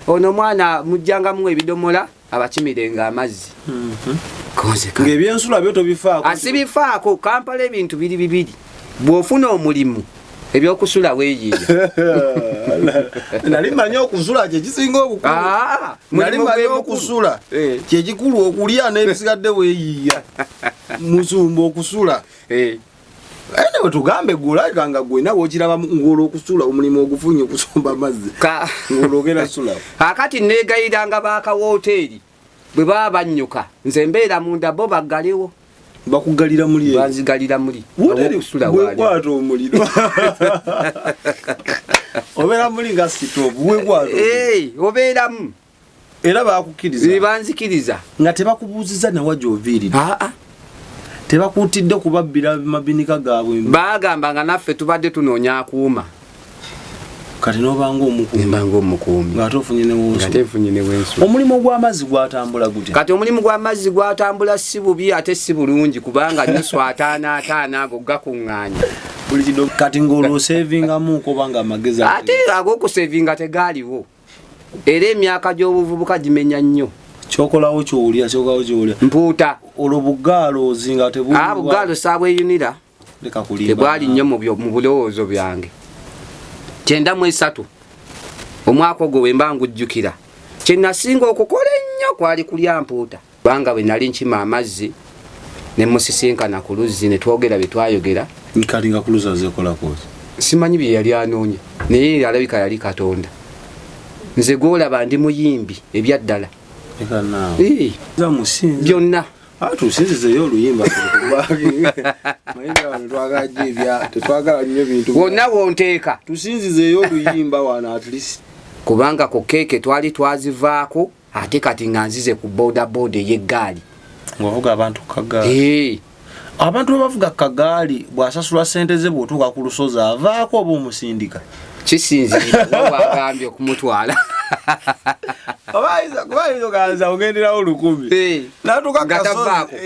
Ono omwana mujjangamu ebidomola abakimirenga amazzi. Ng'ebyensula byo tobifaako? Asibifaako. Kampala ebintu biri bibiri, bw'ofuna omulimu ebyokusula weeyiiya. Nali manyi okusula kyekisinga obukulu. Nali manyi okusula kyekikulu, okulya n'ebisigadde weeyiiya. Musumba, okusula anyway, tugambe gulabika nga gwena wokirabamu ng'olwo okusula omulimu ogufunye okusomba amazzi, ng'olwo ogenda sula. Akati neegayiranga baakawoteeri bwe baba bannyuka, nze mbeera munda, bo baggalewo. Bakugalira muli? Banzigalira muli. Okusula bwekwata omuliro obeera muli nga sitovu bwekwata. Obeeramu. Era bakukkiriza? Banzikiriza. Nga tebakubuuziza nawa gy'oviiridde? Aa. Tebakuutidde kubabbira mabinika gaabwe? Bagamba nga naffe tubadde tunoonya akuuma. Kati nobanga omukuumi? Mbanga omukuumi. Ng'ate ofunye ne Nga ate nfunye ne wensula. Omulimu gw'amazzi gwatambula gutya? Kati omulimu gw'amazzi gwatambula si bubi ate si bulungi, kubanga nusu 50 50 ago gakuŋŋaanya. Buli kido. Kati ng'olwo osevingamu oba nga amagezi? Ate ag'okusevinga tegaaliwo, era emyaka gy'obuvubuka gimenya nnyo. Kyokolawo kyolya, kyokolawo kyolya. Mpuuta. Olwo bugaalo ozinga? Ah, bugaalo saabweyunira. Leka kulimba. Tebwali nnyo mu bulowoozo byange. 93 omwaka ogwo wemba ngujjukira, kyenasinga okukola ennyo kwali kulya mpuuta, kubanga bwe nali nkima amazzi ne musisinkana ku luzzi ne twogera bye twayogera. Kati nga ku luzzi azekolako? Simanyi bye yali anoonya, naye alabika yali Katonda. Nze gwolaba ndi muyimbi ebyaddala. Leka naawe. Musinza. Byonna. Tusinzizeyo oluyimba. Tetwagala nnyo bintu. Wonna wonteeka. Tusinzizeyo oluyimba wano at least. Kubanga ku keeke twali twazivaako, ate kati nga nzize ku bodaboda ey'eggaali. Ng'ovuga abantu ku kagaali? Abantu bwe bavuga kagaali, bw'asasula sente ze, bw'otuuka ku lusozi avaako oba omusindika? Kisinziira wagambye okumutwala. Kuba ayinza oganza ogenderawo 1000 natuka Nga tavaako.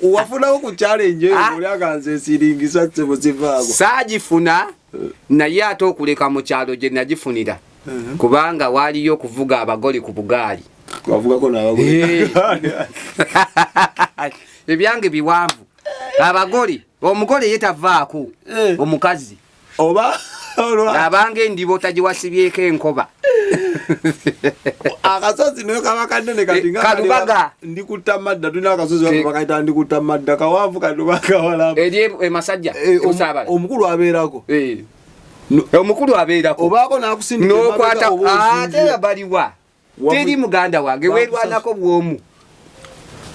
Wafunawo ku challenge eyo? Oli aganza esiringisa ssebo sivaako. Saagifuna, naye ate okuleka mu kyalo gye nagifunira, kubanga waaliyo okuvuga abagole ku bugaali. Wavugako n'abagole? Ebyange biwanvu. Abagole, omugole ye tavaako. Omukazi oba abanga endibo tagiwasibyeko enkoba. Akasozi naye kaba kanene kati nga Kalubaga. Ndikutta madda, tulina akasozi wano bakayita Ndikutta Madda, kawanvu kati oba kawalamu. Eri emasajja. Ebusaabala. Omukulu abeerako? Omukulu abeerako. Obaako n'akusindika N'okwata emabega oba ate osinzira? baliwa? Teri muganda wange, weerwanako bwomu.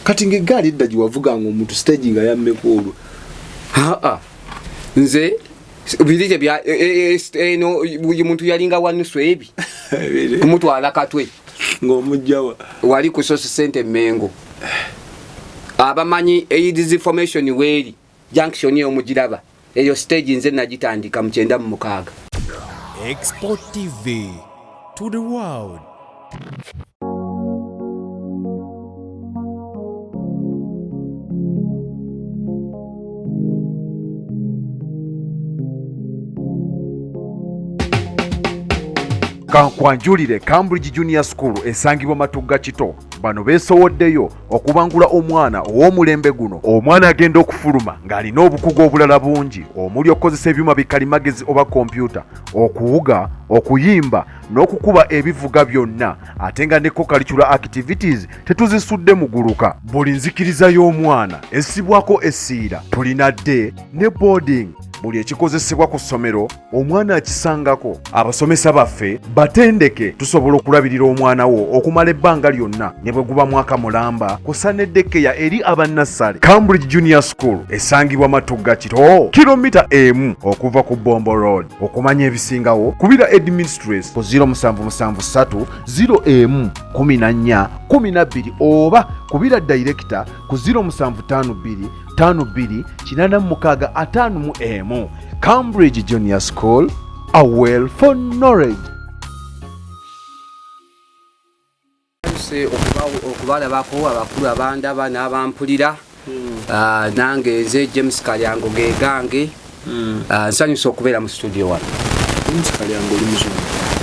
Kati ng'eggaali edda gye wavuganga omuntu stage nga yammeka olwo? Aa, nze biri tebya eno buli muntu yalinga wa nusu ebi kumutwala Katwe. Ng'omugjawa? Wali ku Source Center Mengo, abamanyi AIDS formation weeri junction eyo mugiraba, eyo stage nze nagitandika mu 96. Export TV to the world. Kankwanjulire Cambridge Junior School esangibwa Matugga Kito. Bano beesowoddeyo okubangula omwana ow'omulembe guno. Omwana agenda okufuluma ng'alina obukugu obulala bungi omuli okukozesa ebyuma bikalimagezi oba kompyuta, okuwuga, okuyimba n'okukuba ebivuga byonna, ate nga ne co-curricular activities tetuzisudde muguluka. Buli nzikiriza y'omwana essibwako essiira. Tulina day ne boarding. Buli ekikozesebwa ku ssomero omwana akisangako. Abasomesa baffe batendeke, tusobola okulabirira omwana wo okumala ebbanga lyonna ne bwe guba mwaka mulamba, kusa ne daycare eri abannassale. Cambridge Junior School esangibwa Matugga Kito, kilomita 1 okuva ku Bombo Road. Okumanya ebisingawo kubira headmistress ku 0773 01 14 12 oba kubira director ku 0752 52 86 51. Cambridge Junior School, a well for knowledge. Se okubalabako abakulu abandaba n'abampulira. Ah, nange nze James Kalyango gegange. Ah, nsanyusa okubeera mu studio wano. James Kalyango, oli muzungu?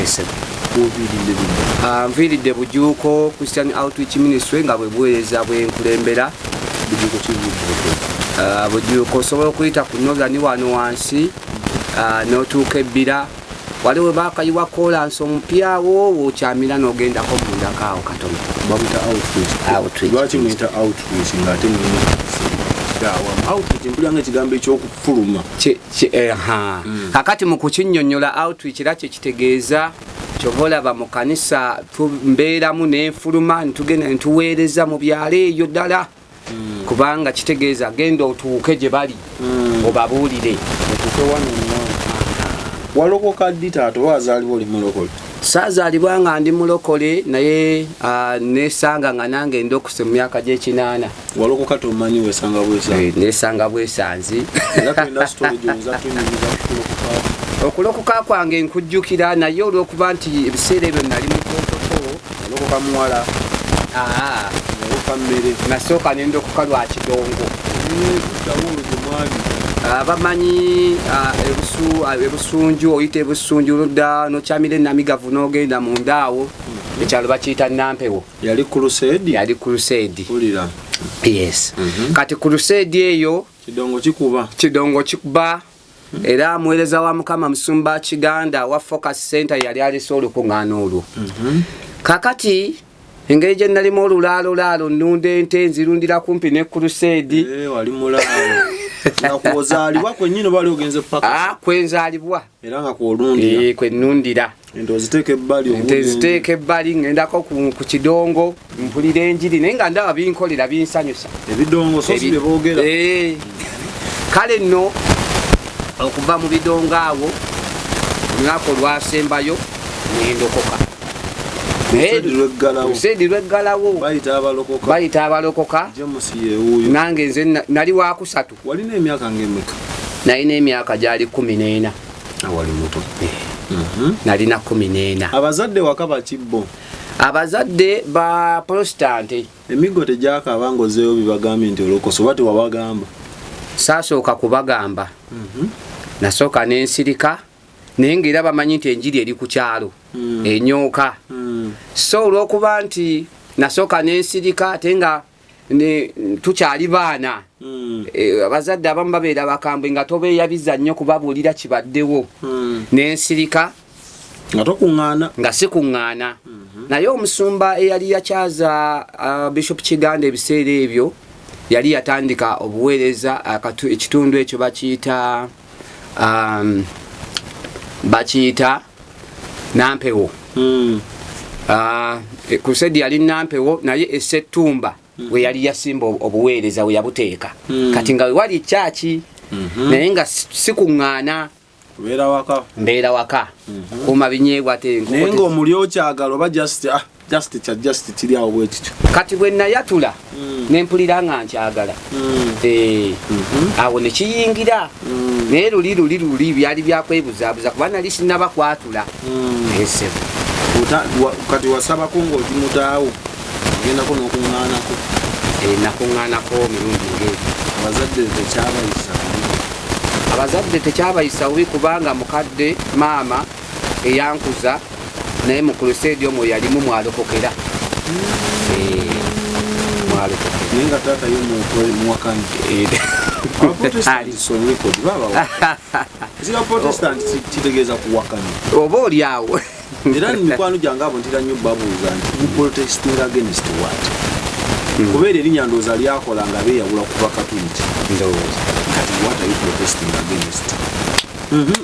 Esebo. Oviiridde ludda? Nviiridde Bujuuko Christian Outreach Ministry, nga bwe buweereza bwe nkulembera. Bujuuko kivuddeko? Bujuuko osobola okuyita ku Northern wano wansi, n'otuuka ebbira waliwo bakayiwa kolansi omupyawo, wokyamira n'ogendako mundako awo katono. Bamuyita outreach? Outreach. Lwaki muyita outreach ng'ate mulina awamu? Outreach mpulira nga ekigambo ekyokufuluma. Kakati mu kukinnyonnyola, outreach era kyekitegeeza, kyova olaba mu kanisa mbeeramu n'enfuluma, ntugenda ntuweereza mu byalo eyo ddala, kubanga kitegeeza genda otuuke gye bali obabuulire. Otuuke wano nno. Walokoka ddi, taata, oba wazaalibwa oli mulokole? Saazaalibwa nga ndi mulokole, naye nesanga nga nange ndokose mu myaka gy'ekinaana. Walokoka tomanyi, wesanga bwesanga? Nesanga bwesanzi. Era tulina story gyoyinza tunyumiza kukulokoka? Okulokoka kwange nkujjukira, naye olw'okuba nti ebiseera ebyo nali mutototo. Walokoka muwala? Walokoka mmere? Nasooka nendokoka lwa kidongo. Luddawo olwo gye mwali? Bamanyi ebusunju, oyita ebusunju ludda nokyamira enamigavu n'ogenda mundaawo, ekyalo bakiyita Nampewo. Yali crusade? Yali crusade. Wulira. Yes, kati crusade eyo Kidongo kikuba. Kidongo kikuba, era muweereza wa Mukama Musumba Kiganda wa Focus Center yali alese olukuŋŋaana olwo. Kakati engeri gye nalimu olulaalolaalo, nnunda ente, nzirundira kumpi ne crusade. Eh, wali mulaalo nga kwozaalibwa kwennyini oba wali ogenze paka? Kwenzaalibwa. Era nga kwolundira? Eh, kwenundira. Ente oziteeka ebbali? Ente ziteeka ebbali, ŋŋendako ku kidongo, mpulira enjiri, naye nga ndaba binkolera, binsanyusa. Ebidongo so si bye boogera. Eh. Kale nno okuva mu bidongo awo, olunaku olwasembayo nendokoka. Crusade lweggalawo. Crusade lweggalawo. Bayita abalokoka. Bayita abalokoka. James yewuuyo. Nange nze nali wakusatu. Walina emyaka ng'emeka? Nalina emyaka gyali 14. Wali muto. Nalina 14. Abazadde waka bakibbo? Abazadde ba Protestant. Emiggo tegyakaaba ng'ozzeeyo bibagambye nti olokose, oba tewabagamba? Saasooka kubagamba, nasooka nensirika, naye ngaera bamanyi nti enjiri eri ku kyalo enyooka. So olwokuba nti nasooka nensirika, ate nga tukyali baana, abazadde abamu babeera bakambwe nga tobeeyabiza nnyo kubabuulira kibaddewo, nensirika. Nga tokuŋŋaana? Nga sikuŋŋaana, naye omusumba eyali yakyaza, Bishop Kiganda, ebiseera ebyo yali yatandika obuweereza ekitundu ekyo bakiyita Nampewo. Crusade yali Nampewo, naye Esettumba we yali yasimba obuweereza, we yabuteeka. Kati nga wewali kyaki, naye nga sikuŋŋaana. Obeera waka? Mbeera waka, kuuma binyeebwa te enkoko. Naye ng'omuli okyagala oba just kya just kiri awo bwe kityo? Kati bwe nayatula nempulira nga nkyagala. Awo nekiyingira, naye luli luli luli byali byakwebuzaabuza kuba nali sinaba kwatula esebo. Kati wasabako ng'oli mutaawo, ogendako n'okuŋŋaanako? Nakuŋŋaanako mirundi ng'ebyo. Abazadde tekyabayisa bubi? Abazadde tekyabayisa bubi, kubanga mukadde maama eyankuza naye mu crusade omwo yalimu mwalokokera. Mwalokokera. Naye nga taata ye muwakanyi? Abaprotestant on record babawa ezira. Protestant kitegeeza kuwakanya. Oba oli awo. Era mikwano gyange abo ntera nnyo babuuza nti mu protesting against what? Kubeera erinnya ndowooza lyakola nga beeyawula kuva Katuliki. Ndowooza. Kati what are you protesting against?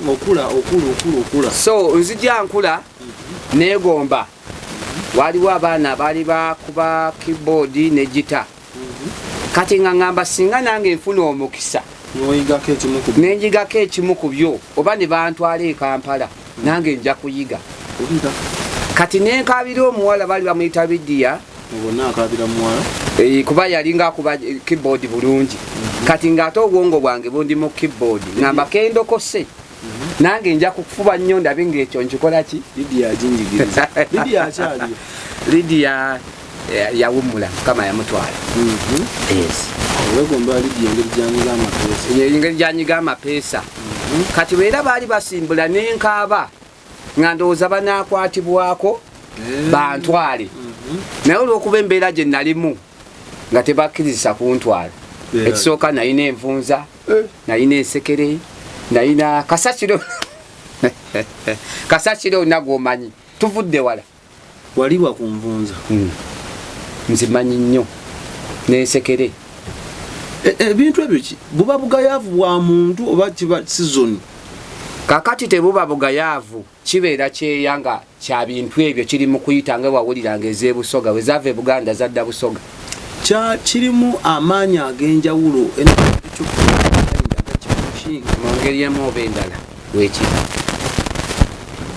Okula, okula, okula, okula. So nzija nkula, neegomba. Waliwo abaana baali bakuba keyboard ne gita, kati nga ŋŋamba singa nange nfuna omukisa Noyigako ekimu ku nenjigako ekimu ku byo, oba ne bantwala e Kampala, nange nja kuyiga. Owulira. Kati nenkabira omuwala baali bamuyita Lidiya. Bonna akabira muwala? Kuba yalinga akuba keyboard bulungi. Kati ng'ate obwongo bwange bundi mu keyboard, ngamba kendokose nange nja kufuba nnyo ndabe ng'ekyo nkikola ki. Lidiya aginjigiriza. Lidiya akyaliyo? Lidiya yawummula, Mukama yamutwala. Yes. Wegomba Lidiya engeri gyanyiga amapeesa? Engeri gyanyiga amapeesa. Kati bwera baali basimbula nenkaaba. Nga ndowooza banaakwatibwako bantwale. Naye olw'okuba embeera gye nalimu nga tebakkirizisa kuntwala. Ekisooka nalina envunza, nalina ensekere, nalina kasasiro. Kasasiro nagwomanyi, tuvudde wala. Waliwa ku nvunza? Nzimanyi nnyo n'ensekere. Ebintu ebyo buba bugayaavu bwa muntu oba kiba season? Kakati tebuba bugayaavu, kibeera kyeya nga kya bintu ebyo kiri mu kuyita nga wawuliranga ez'ebusoga bwe zaava e Buganda zadda Busoga. Kirimu amaanyi ag'enjawulo mu ngeri emu oba endala weekiri.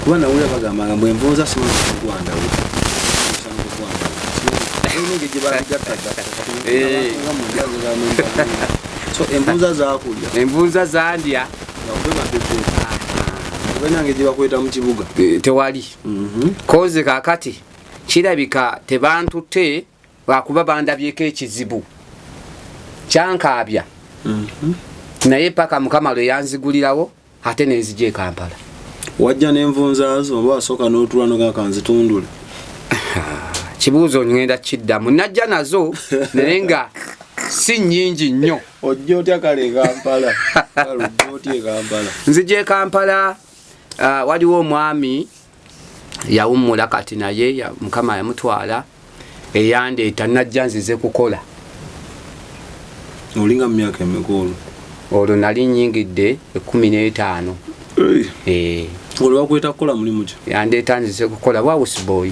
Kuba nawulira bagamba nga bwe nvunza simanyi kugwandawo. So envunza zakulya? Envunza zandya. Obenange gye bakweta mu kibuga. Tewali koze. Kakati kirabika tebantutte lwakuba bandabyeko ekizibu kyankaabya, naye paka Mukama lwe yanzigulirawo ate nenzija e Kampala. Wajja n'envunza zo oba wasooka n'otula nogaa kanzitundule? Kibuuzo ngenda kiddamu. Najja nazo naye nga si nnyingi nnyo. Ojja otya kale e Kampala? Kale ojja otya e Kampala? Nzija e Kampala, waliwo omwami yawummula kati naye Mukama yamutwala, eyandeeta. Najja nzize kukola. Olinga mu myaka emeka olwo? Olwo nali nyingidde 15. Olwo bakweta kukola mulimu ki? Yandeeta nzize kukola bwa houseboy.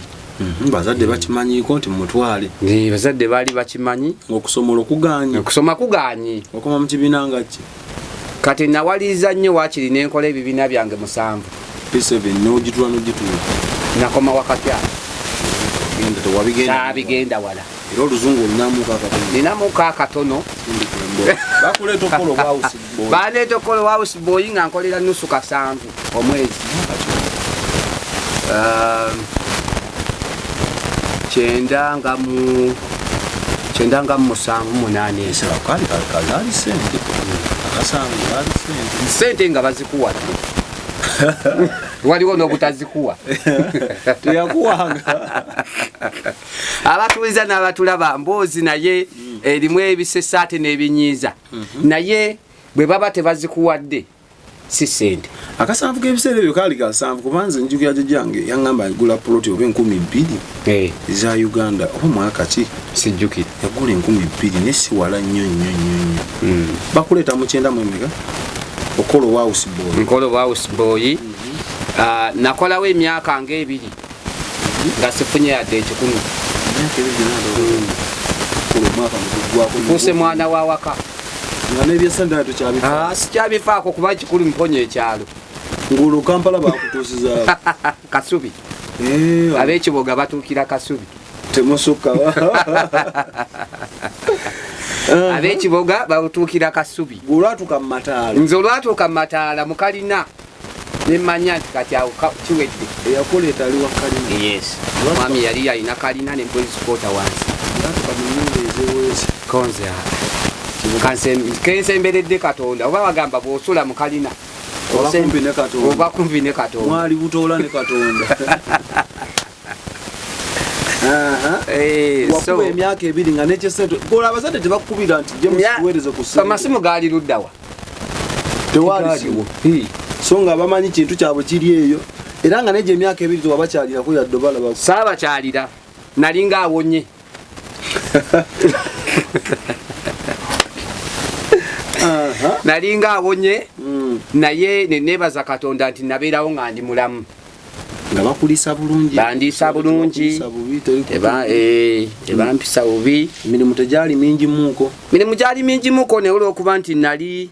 Bazadde bakimanyiiko nti mutwale? Bazadde baali bakimanyi. Okusoma olwokuganye? Okusoma kuganye. Okoma mu kibiina nga ki? Kati nawaliriza nnyo waakiri nenkola ebibiina byange 7. P7 n'ogitula n'ogitula? Nakoma wakati awo. Genda tewabigenda. Saabigenda wala. Era oluzungu olinamuko akatono? Ninamuko akatono. Bakuleeta okukola obwa house boy? Bandeeta okukola house boy nga nkolera nusu kasanvu omwezi. 97, 8. Esera kali kali sente, akasanvu kali sente. Sente nga bazikuwa, waliwo n'obutazikuwa. Teyakuwanga? Abatuuliza n'abatulaba, mboozi naye erimu ebisesa ate n'ebinyiiza, naye bwe baba tebazikuwadde si sente. Akasanvu k'ebiseera ebyo kaali kasanvu, kuba nze njukira jjajjange yaŋŋamba agula puloti oba 2000 eza Uganda, oba mwaka ki? Sijjukira. Yagula 2000 naye si wala nnyo nnyo nnyo nnyo. Bakuleeta mu kyenda mu emeka okola owa house boy? Nkola obwa house boy. Ah, nakolawo emyaka ng'ebiri nga sifunye yadde 100. Emyaka 2 gyonna kola, omwaka neguggwako? Nfuuse mwana wa waka. Nga n'ebyesente naye tokyabifa? Ah, sikyabifaako kuba kikulu mponya ekyalo. Ng'olwo Kampala bakutuusizaawo? Kasubi. Ab'ekiboga batuukira Kasubi. Temusukka. Ab'ekiboga batuukira Kasubi. Olwatuuka mu mataala? Nze olwatuuka mu mataala mukalina nemmanya nti kati awo kiwedde. Eyakuleeta ali wa kalina? Yes, mwami yali alina kalina ne boys quarter wansi. Olwatuuka mu nyumba ezeweesa? Konze kensemberedde Katonda, oba bagamba bw'osula mu kalina Oba kumpi ne Katonda. Oba kumpi ne Katonda. Mwali butoola ne Katonda. So Wakuba emyaka 2 nga nekyesente kola, abazadde tebakukubira nti James tuweereze ku ssente? Amasimu gaali luddawa? Tewaali simu. Hi. So nga bamanyi kintu kyabwe kiri eyo, era nga negyo emyaka 2 tewabakyalirako yadde obalaba? Saabakyalira, nalinga awonye. Nalinga awonye, naye nenebaza Katonda nti nabeerawo nga ndi mulamu. Nga bakulisa bulungi? Bandiisa bulungi. Bakulisa bubi, teri Tebampisa bubi. Emirimu tegyali mingi muuko? Mirimu gyali mingimuko, naye olwokuba nti nali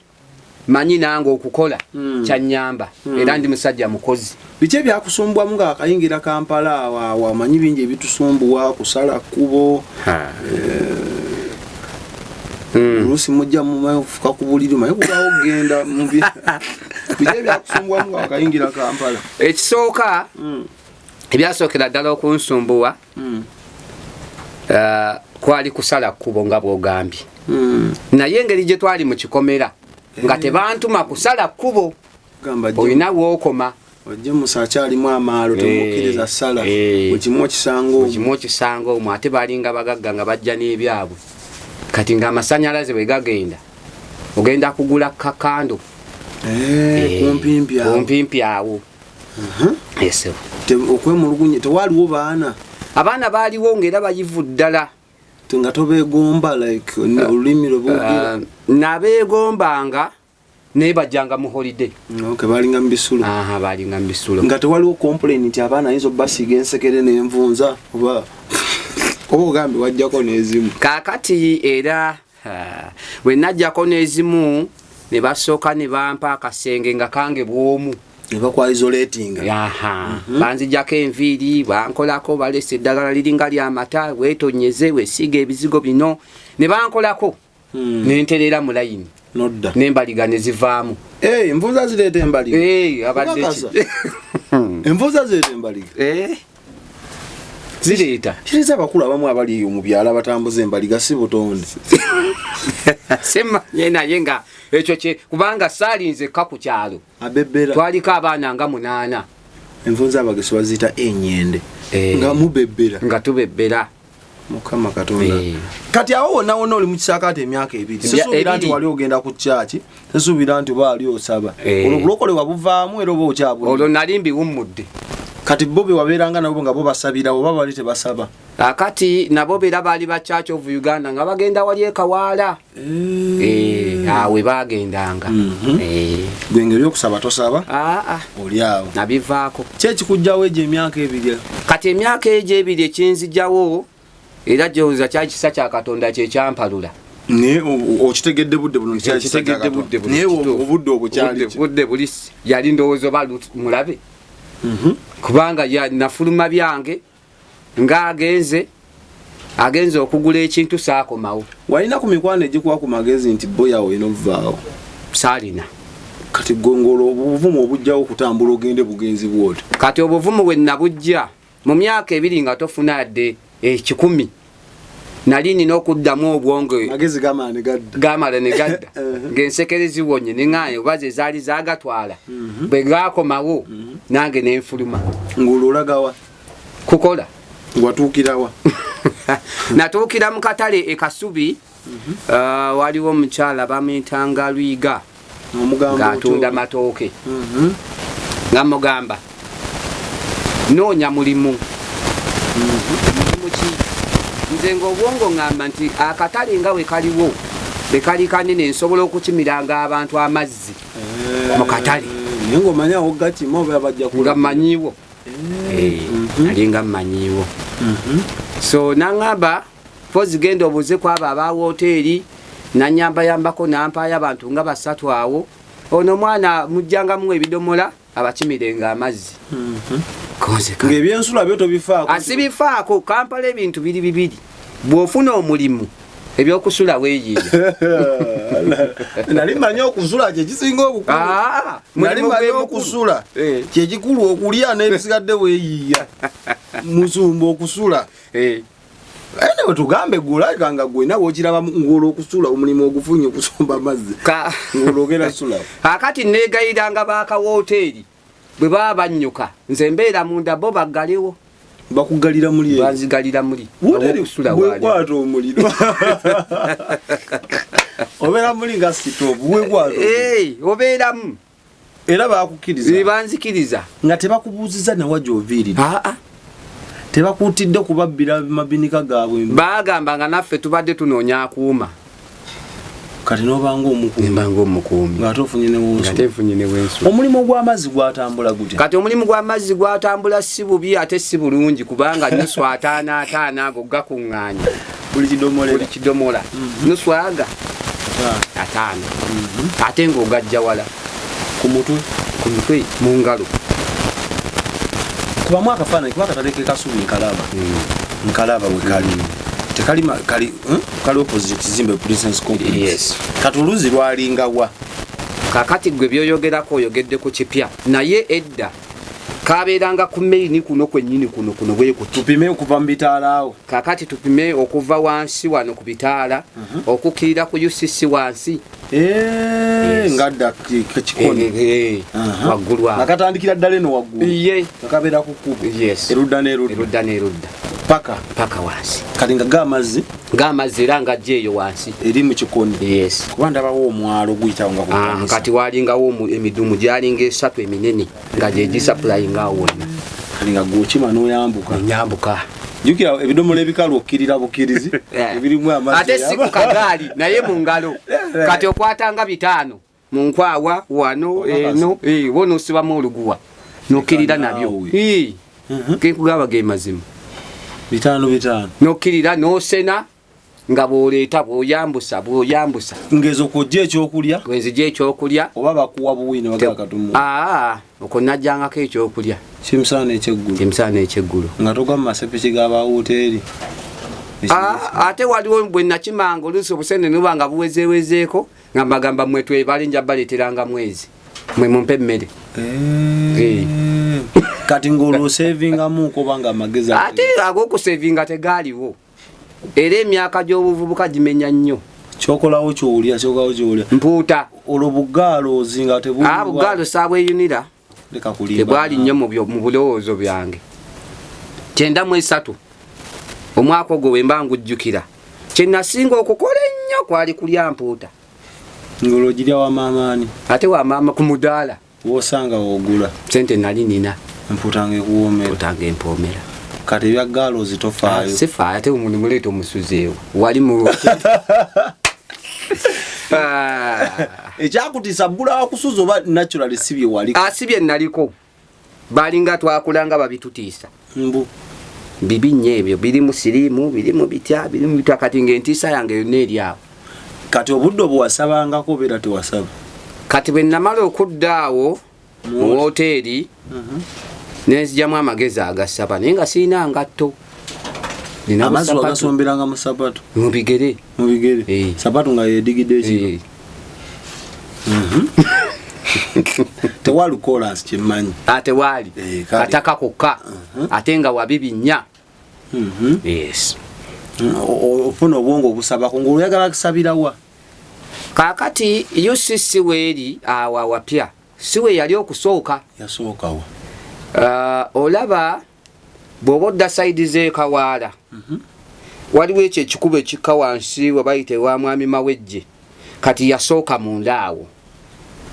manyi nange okukola kyanyamba, era ndi musajja mukozi. Biki ebyakusumbwamu nga akayingira Kampala awo? Awo amanyi bingi ebitusumbuwa, kusala kkubo, oluusi mujja mufuka ku buliri, manyi kubawo okugenda biki ebyakusumbwamu nga wakayingira Kampala? Ekisooka, ebyasookera ddala okunsumbuwa, kwali kusala kkubo nga bw'ogambye, naye engeri gye twali mu kikomera nga tebantuma kusala kkubo. Gamba Olina wookoma. Ojje Musa akyalimu amaalo, temukkiriza ssala. Buli kimu okisanga omwo. Kimu okisanga omwo, ate balinga bagagga nga bajja n'ebyabwe. Kati ng'amasanyalaze bwe gagenda, ogenda kugula kakando. Kumpimpi awo. Kumpimpi awo. Esebo. Okwemulugunya tewaliwo baana? Abaana baaliwo, ng'era bayivu ddala. Nga tobeegomba, like olulimi lwe boogera? Nabeegombanga, naye bajjanga mu holiday. Okay, balinga mu bisulo. Aha, balinga mu bisulo. Nga tewaliwo complain nti abaana ayinza obasiiga ensekere n'envunza, oba ogambye wajjako n'ezimu? Kaakati era bwe najjako n'ezimu, ne basooka ne bampa akasenge nga kange bw'omu. Ne bakwaisoletinga. Aha, banzijjako enviiri, bankolako, balesa eddagala liringa lyamata, weetonyeze, wesiiga ebizigo bino, ne bankolako, nentereera mu layini. Nodda. N'embaliga ne zivaamu. Envunza zireeta embaliga? Abadde ki? Okakasa? Envunza zireeta embaliga? Zireeta. Kiriza abakulu abamu abali eyo mu byalo abatambuza embaliga si butonde. Simanye, naye nga ekyo kye, kubanga saalinzekka ku kyalo. Abebbera. Twaliko abaana nga 8. Envunza abageso baziyita enyende. Nga mubebbera. Nga tubebbera. Mukama Katonda. Kati awo wonna wonna oli mu kisaakaate emyaka 2. Sisuubira nti 2. wali ogenda ku kyaki, sisuubira nti oba wali osaba. Olwo bulokole wabuvaamu era oba okyabuli? Olwo nali mbiwummudde. Kati bo be wabeeranga nabo nga bo basabira oba bali tebasaba? Akati nabo beera baali ba Church of Uganda, nga bagenda wali ekawaala. Awe bagendanga. Gwe ngeri okusaba tosaba? Aa. Oli awo. Nabivaako. Ki ekikugjawo egyo emyaka 2? Kati emyaka egyo 2 ekinzijawo, era gyowooza kyali kisa kya Katonda kyekyampalula. Naye okitegedde budde buno nti kyali kisa kya Okitegedde Katonda. budde buno, Naye kituufu. obudde obwo kyali ki? Budde buli yali ndowooza oba mulabe. Kubanga nafuluma byange ng'agenze, agenze okugula ekintu, saakomawo. Walina ku mikwano egikuwa ku magezi nti boya olina ovaawo? Saalina. Kati gwe ng'olwo obuvumu obujjawo okutambula ogende bugenzi bw'oti? Kati obuvumu bwe nabujja mu myaka 2 nga tofuna yadde 100, nali nina okuddamu obwongo. Magezi gamala ne gadda. Gamala ne gadda. Ng'ensekere ziwonye, ne ŋŋaanye oba ze zaali zaagatwala. Bwe gaakomawo, nange ne nfuluma. Ng'olwo olagawa? Kukola. Watuukirawa? Natuukira mu katale e Kasubi. Waliwo omukyala bamuyitanga Lwiga. Omugamba Ng'atunda otyo? matooke. Nga mugamba noonya mulimu. Mulimu ki? Nze ng'obwongo ŋŋamba nti akatale nga bwe kaliwo, bwe kali kanene, nsobola okukimiranga abantu amazzi mu katale. Naye ng'omanyi awo gakima oba bajja Nga kulaba? mmanyiiwo. Nali nga mmanyiiwo. So naŋŋamba pozi genda obuuze ku abo aba woteeri, nanyambayambako nampaayo abantu nga 3 awo. Ono omwana mujjangamu ebidomola abakimirenga amazzi. Konze ka- Ng'ebyensula byo tobifaako? Asibifaako. Kampala ebintu biri bibiri. Bw'ofuna omulimu, ebyokusula weeyiiya. Nali mmanyi okusula kye kisinga obukulu. Nali Mulimu mmanyi gwe mukulu. okusula kye kikulu, okulya n'ebisigadde weeyiiya. Musumba okusula. Anyway, tugambe gwe olabika nga gwe nawe okiraba ng'olwo okusula omulimu ogufunye okusomba amazzi. Ng'olwo ogenda kusula. Kaakati neegayiranga baakawoteeri bwe baba bannyuka, nze mbeera munda, bo baggalewo. Bakugalira muli eyo? Banzigalira muli. Woteeri Awokusula waali. bwekwata omuliro. Obeera muli nga sitoovu, bwekwata omuliro. Obeeramu. Era bakukkiriza? Banzikiriza. Nga tebakubuuzizza nawa gy'oviiridde? Aa. Tebakuutidde kubabbira mabinika gaabwe? Baagamba nga naffe tubadde tunoonya akuuma. Kati n'obanga omukuumi? Nembanga omukuumi. Ng'ate ofunye ne wensula. Ng'ate nfunye ne wensula. Omulimu gw'amazzi gwatambula gutya? Kati omulimu gw'amazzi gwatambula si bubi ate si bulungi, kubanga nusu ataano ataano ago gakuŋŋaanya. Buli kidomola. Buli kidomola. Nusu aga 5. Ate ng'ogajja wala. Ku mutwe? Ku mutwe, mu ngalo. Kubamu akafaananyi, kuba akatale ke Kasubi nkalaba. Nkalaba we kali. Tekali kali opposite kizimbe Princess Complex. Yes. Kati oluzzi lwalinga wa? Kaakati gwe by'oyogerako oyogedde ku kipya, naye edda Kabeeranga ku maini kuno kwennyini kuno kuno bwe kuti. Tupime okuva mu bitaala awo. Kakati tupime okuva wansi wano ku bitaala okukkirira ku UCC wansi. Eh, ngadda kikoni. Eh, eh, waggulu awo. Nga katandikira ddala eno waggulu. Ye. Nga kabeera ku kkubo. Yes. Erudda n'erudda. Erudda n'erudda. Paka. Paka wansi. Kati nga g'amazzi. G'amazzi era nga ajja eyo wansi. Eri mu kikoni. Yes. Kuba ndabawo omwalo guyitawo nga Ah, kati walingawo emidumu gyalinga esatu eminene nga gye gisaplayinga awo wonna. Kati nga gw'okima n'oyambuka. Nyambuka. Jjukira ebidomola ebikalu okkirira bukkirizi ebirimu amazzi. Ate si ku kagaali naye mu ngalo. Kati okwatanga 5 mu nkwawa wano eno wo n'osibamu oluguwa n'okkirira nabyo. Kenkugamba ge mazima. 5 5. N'okkirira n'osena nga bw'oleeta bw'oyambusa bw'oyambusa. Ngezo kw'ojja ekyokulya. Wenzija ekyokulya. Oba bakuwa buwi ne bagala katumu. Okwo najjangako ekyokulya. Kimisana ekyeggulo. Kimisana ekyeggulo. Nga togwa mu masepiki g'aba woteeri. Ate waliwo bwe nakimanga oluusi obusente ne buba nga buwezeewezeeko nga mbagamba mmwe twebale nja baleeteranga mwezi. Mwe mumpe emmere. Kati ng'olwo osevingamuuko oba nga amagezi Ate ag'okusevinga tegaaliwo. Era emyaka gy'obuvubuka gimenya nnyo. Kyokolawo ky'olya, kyokolawo ky'olya. Mpuuta. Olwo bugaalo ozinga tebuli. Bugaalo saabweyunira. Leka kulimba. Tebwali nnyo mu bulowoozo byange. 93 omwaka ogwo we mba ngujjukira. Kye nasinga okukola ennyo kwali kulya mpuuta. Ng'olwo ogirya wa maama ani? Ate wa maama ku mudaala. W'osanga w'ogula. Ssente nali nina. Empuuta ng'ekuwoomera. Empuuta ng'empoomera. Kati ebya gaalozi tofaayo. Sifaayo ate omuntu muleeta omusuzeewo. Wali mu Ekyakutiisa bbula wa kusuza oba naturally si bye waliko? Si bye naliko. Balinga twakulanga babitutiisa. Mbu. Bibi nnyo ebyo, birimu siriimu, birimu bitya, birimu bitya, kati ng'entiisa yange yonna eri awo. Kati obudde obwo wasabangako obeera tewasaba? Kati bwe namala okudda awo mu woteeri ne nzijamu amagezi agasaba naye nga sirina ngatto. Nina Amazzi busapatu. wagasomberanga mu sapatu? Mu bigere. Mu bigere. Sapatu nga yeedigidde ekiro. Tewali kolansi kye mmanyi. Tewaali. Kataka kokka. Ate nga wabibi nnya. Yes. Ofuna obwongo obusabako ng'oyagala kusabira wa? Kaakati UCC weeri awo awapya si we yali okusooka. Yasookawa. Olaba bw'oba odda sayidi z'e Kawaala waliwo ekyo ekikubo ekikka wansi we bayita ewa Mwami Mawejje. Kati yasooka munda awo.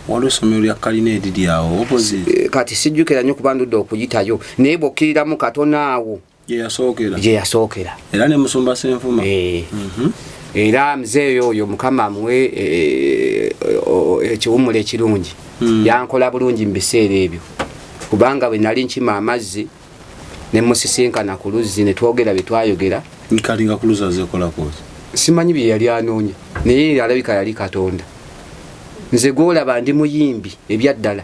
Waliwo essomero lya kalina eriri awo opposite. Kati sijjukira nnyo kuba ndudde okuyitayo naye bw'okkiriramu katono awo Gye yasookera. Gye yasookera. Era ne Musumba Ssenfuma. Era muzeeyi oyo Mukama amuwe ekiwummulo ekirungi. Yankola bulungi mu biseera ebyo. Kubanga bwe nali nkima amazzi ne musisinkana ku luzzi ne twogera bye twayogera. Kati nga ku luzzi azeekola koozi? Simanyi bye yali anoonya naye alabika yali Katonda. Nze gw'olaba ndi muyimbi ebya ddala.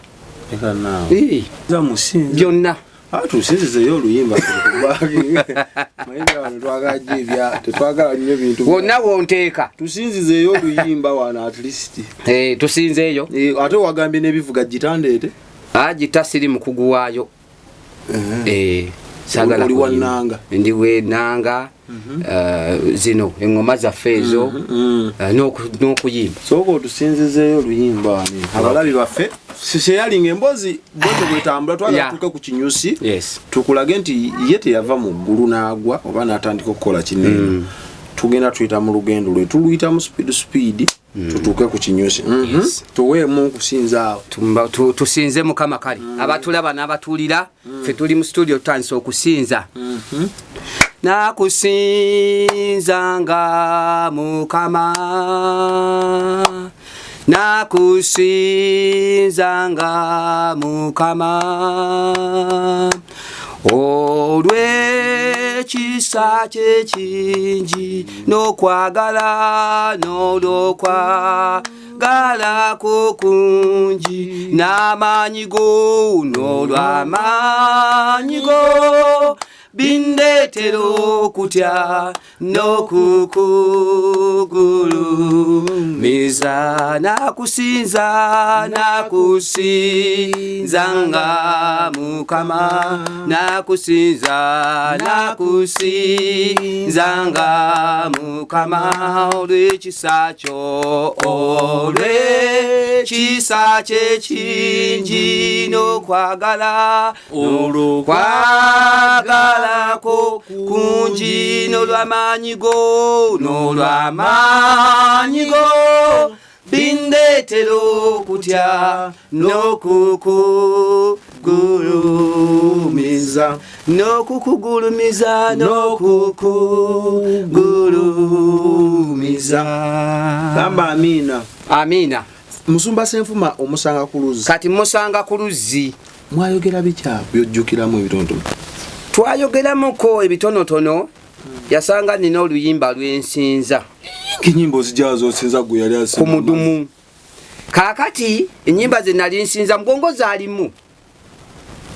Leka naawe. Nza musinza. Byonna. Tusinzizeeyo oluyimba. Mayinza wano twagala nnyo ebya, tetwagala nnyo bintu. Wonna wonteeka. Tusinzizeeyo oluyimba wano at least. Tusinzeeyo. Ate wagambye n'ebivuga gitandeete. Gita siri mukugu waayo. Saagala Oli wa kuyimba. nnanga. Ndi w'ennanga. Zino eŋŋoma zaffe ezo, n'okuyimba. Sooka otusinzizeeyo oluyimba wano. Abalabi baffe, seyalinga emboozi bwetyo bwetambula, twagala tutuuke ku kinyusi. Tukulage nti ye teyava mu ggulu n'agwa oba n'atandika okukola kino eno. Tugenda tuyita mu lugendo lwe tuluyitamu speed speed, tutuuke ku kinyusi. Tuweemu okusinza awo. Tusinze Mukama kale. Abatulaba n'abatuulira, ffe tuli mu studio tutandise okusinza. Nakusinzanga Mukama, nakusinzanga Mukama, olw'ekisa kye kingi n'okwagala n'olwokwagala kwo kungi n'amaanyi go n'olw'amaanyi go Bindeetera okutya n'okukugulumiza. Nakusinza, nakusinza nga Mukama, nakusinza, nakusinza nga Mukama, olw'ekisa kyo, olw'ekisa kye kingi n'okwagala, olw'okwagalako kungi, n'olw'amaanyi go, n'olw'amaanyi go, bindeetera okutya n'okukugulumiza, n'okukugulumiza, n'okukugulumiza. Gamba amiina. Amiina. Musumba Senfuma omusanga ku luzzi. Kati musanga ku luzzi. Mwayogera bikya byojjukiramu ebitonotono? Twayogeramuko ebitonotono. Yasanga nina oluyimba lwensinza. Enyimba ozijja zosinza gwe yali asinga ku mudumu. Kaakati enyimba ze nali nsinza mugongo zaalimu,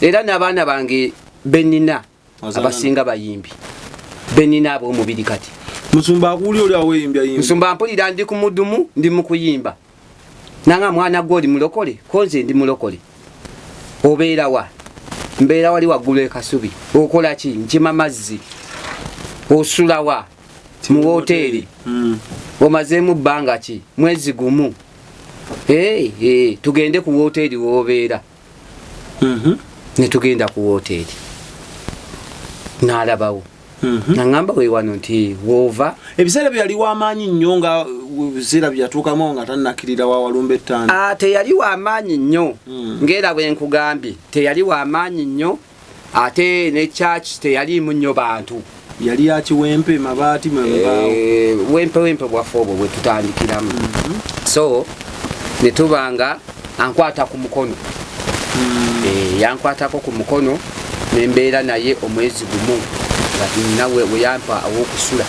era n'abaana bange benina abasinga bayimbi benina ab'omubiri. Kati musumba akuwulira oli aweyimbya yimba. Musumba mpulira ndi ku mudumu, ndi mu kuyimba. Nanga mwana gwe oli mulokole? Ko nze ndi mulokole. Obeera wa? Mbeera wali waggulu e Kasubi. Okola ki? Nkima mazzi. Osula wa? Mu woteeri. Omazeemu bbanga ki? Mwezi gumu. Hey, hey, tugende ku woteeri w'obeera. Ne tugenda ku woteeri, n'alabawo. Naŋŋamba weewano nti woova. Ebiseera bye yali w'amaanyi nnyo, nga ebiseera bye yatuukamu nga tannakkirira wa walumba ettaano? Teyali w'amaanyi nnyo. Ng'era bwe nkugambye, teyali w'amaanyi nnyo, ate ne church teyaliimu nnyo bantu. Yali ya kiwempe, mabaati, mbaawo. Wempe wempe bwaffe obwo bwe tutandikiramu. So ne tuba nga ankwata ku mukono. Yankwatako ku mukono nembeera naye omwezi gumu, nga nina we yampa aw'okusula.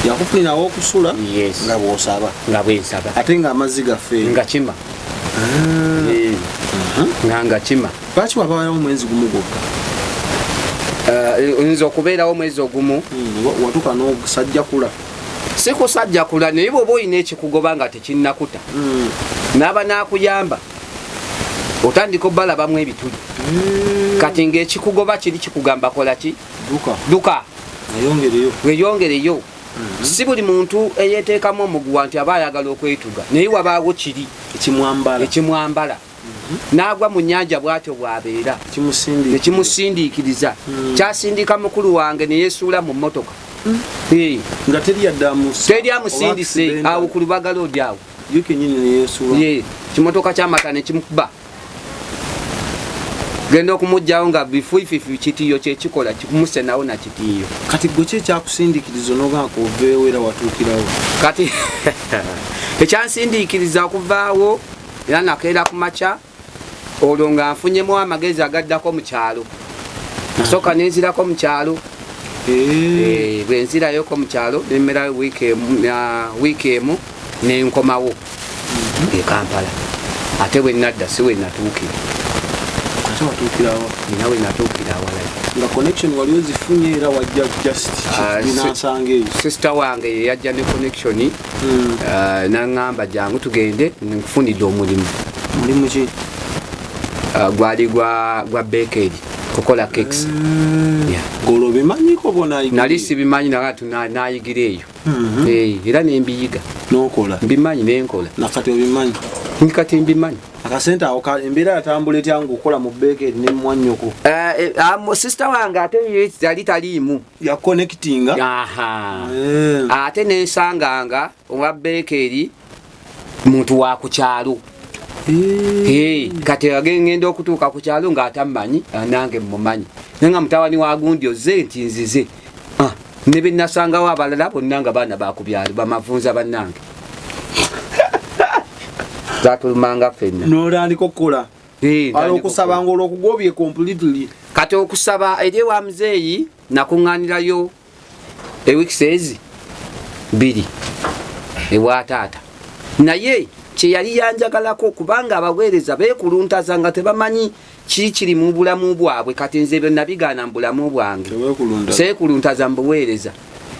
Yakufunira aw'okusula? Yes. Nga bw'osaba? Nga bwensaba. Ate ng'amazzi gaffe? Nga kima. Nga kima. Lwaki wabawayo omwezi gumu gwokka? Nze okubeerawo omwezi ogumu, Watuuka n'osajjakula? Si kusajjakula, naye bw'oba olina ekikugoba nga tekinnakuta, n'aba n'akuyamba, otandika obbalabamu ebituli. Kati ng'ekikugoba kiri kikugamba kola ki? Duka. Duka. Weyongereyo. Weyongereyo. Si buli muntu eyeteekamu omuguwa nti aba ayagala okwetuga, naye wabaawo kiri ekimwambala. Ekimwambala n'agwa mu nnyanja, bw'atyo bw'abeera. Kimusindika. Nekimusindiikiriza. Kyasindika mukulu wange neyesuula mu mmotoka. Nga teri yadde Teri amusindise awo ku Lubaga Road awo. Ye kenyini neyesuula? Ye, kimotoka kyamata nekimukuba, genda okumugjawo nga bifuififi, kitiyo kyekikola kikumusenawo na kitiyo. Kati gwe ki ekyakusindikiriza onogamba oveewo, era watuukirawo? Kati ekyansindiikiriza okuvaawo, era nakeera ku makya olwo nga nfunyemu amagezi agaddako mu kyalo. Nasooka nenzirako mu kyalo. Bwe nzirayoko mu kyalo, nemmerayo wiiki emu, nenkomawo e Kampala. Ate bwe nadda si we natuukira. Ate watuukirawo? Nina we natuukira awalala. Nga connection wali ozifunye, era wajja just binansanga eyo? Sister wange ye yajja ne connection. Naŋŋamba jangu tugende, nkufunidde omulimu. Mulimu ki? Gwali gwa bakery, kukola cakes. Yeah. Ng'olwo obimanyiko bona? Nali sibimanyi, naga nayigira eyo. Era nembiyiga. N'okola? Mbimanyi, nenkola. Nakati obimanyi? Kati mbimanyi. Akasente awo embeera yatambula etya ng'okola mu bakery ne mwannyoko? Sister wange ate ye yali taliimu. Yaconnectinga? Aha. Ate nensanganga owa bakery muntu wa ku kyalo. Kati ngenda okutuuka ku kyalo ng'atammanyi, nange mmumanyi, naye nga mutabani wa gundi ozze nti nzize. Ne benasangawo abalala bonna nga baana bakubyalo, bamavunza bannange, zatulumanga ffenna. N'otandika okukola? Eh, Ala okusaba ng'olwokugobye completely? Kati okusaba eri ewa muzeeyi nakuŋŋaanirayo ewiikisi ezi 2 ewa taata, naye kyeyali yanjagalako, kubanga abaweereza beekuluntaza nga tebamanyi. Kiki kiri mu bulamu bwabwe? Kati nze ebyo nabigaana mu bulamu bwange. Teweekulunta. Seekuluntaza mu buweereza.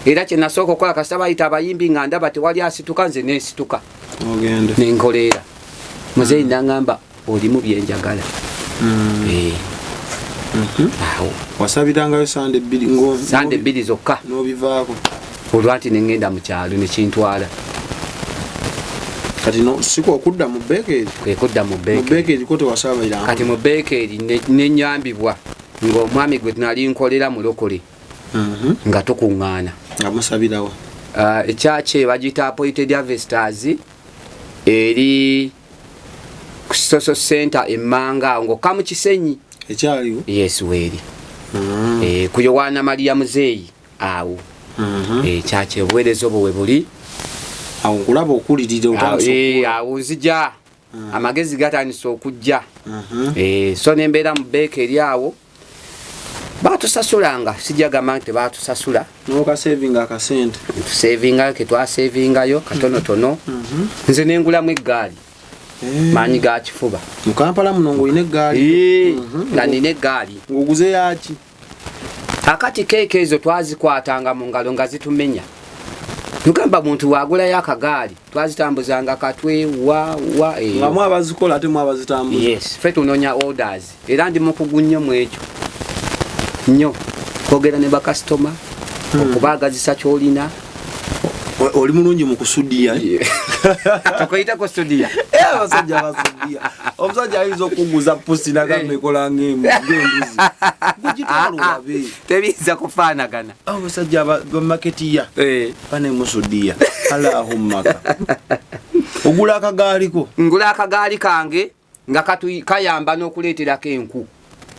Era kye nasooka okukola, kasita bayita abayimbi nga ndaba tewali asituka, nze nensituka. Ogende. Nenkoleera muzeeyi, nangamba olimu byenjagala. Eh. Awo. Wasabirangayo sande 2 Sande 2 zokka. N'obivaako. Olwanti nengenda mu kyalo nekintwala. Kati no siko okudda mu bekeeri? Kwe kudda mu Mu bekeeri. bekeeri ko tewasabiranga? Kati mu bekeeri nenyambibwa ng'omwami gwe nali nkolera mulokole, nga tukuŋŋaana. Nga musabirawo? Ah, ekyaki bagiyita Appointed Harvesters, eri ku social center emmanga awo ng'okka mu Kisenyi. Ekyaliwo? Yes, weeri. Eh, ku Yowaana Mariya Muzeeyi awo. Ekyaki obuweereza obwo we buli. Awo nkulaba okulirira. Awo, Otandise eh, awo nzija amagezi gatandise okujja. Eh, so nembeera mu beeka eri awo, batusasulanga, sijja gamba nti tebatusasula. N'okasevinga akasente. Tusevingayo, ketwasevingayo katonotono, nze nengulamu eggaali, maanyi ga kifuba. Mu Kampala muno ng'olina eggaali? Eh, nga nina eggaali. Ng'oguze yaki? Akati keeke ezo twazikwatanga mu ngalo nga zitumenya. Tugamba muntu wagulayo akagaali, twazitambuzanga katwe wa wa eyo. Nga mu abazikola ate mu abazitambuza? Yes, ffe tunonya orders, era ndi mukugu nnyo mu ekyo, nnyo kwogera ne bakasitoma, okubaagazisa kyolina. Oli mulungi mu kusudiya? Tukuyitako studiya. Eh, abasajja basudiya. Omusajja ayinza okuguza pusi nagamba ekola ng'embuzi, gugitwala olabe. Tebiyinza kufaanagana. Abasajja bamaketiya banemusudiya alahummaka. Ogula akagaaliko? Ngula akagaali kange nga kayamba n'okuleeterako enku,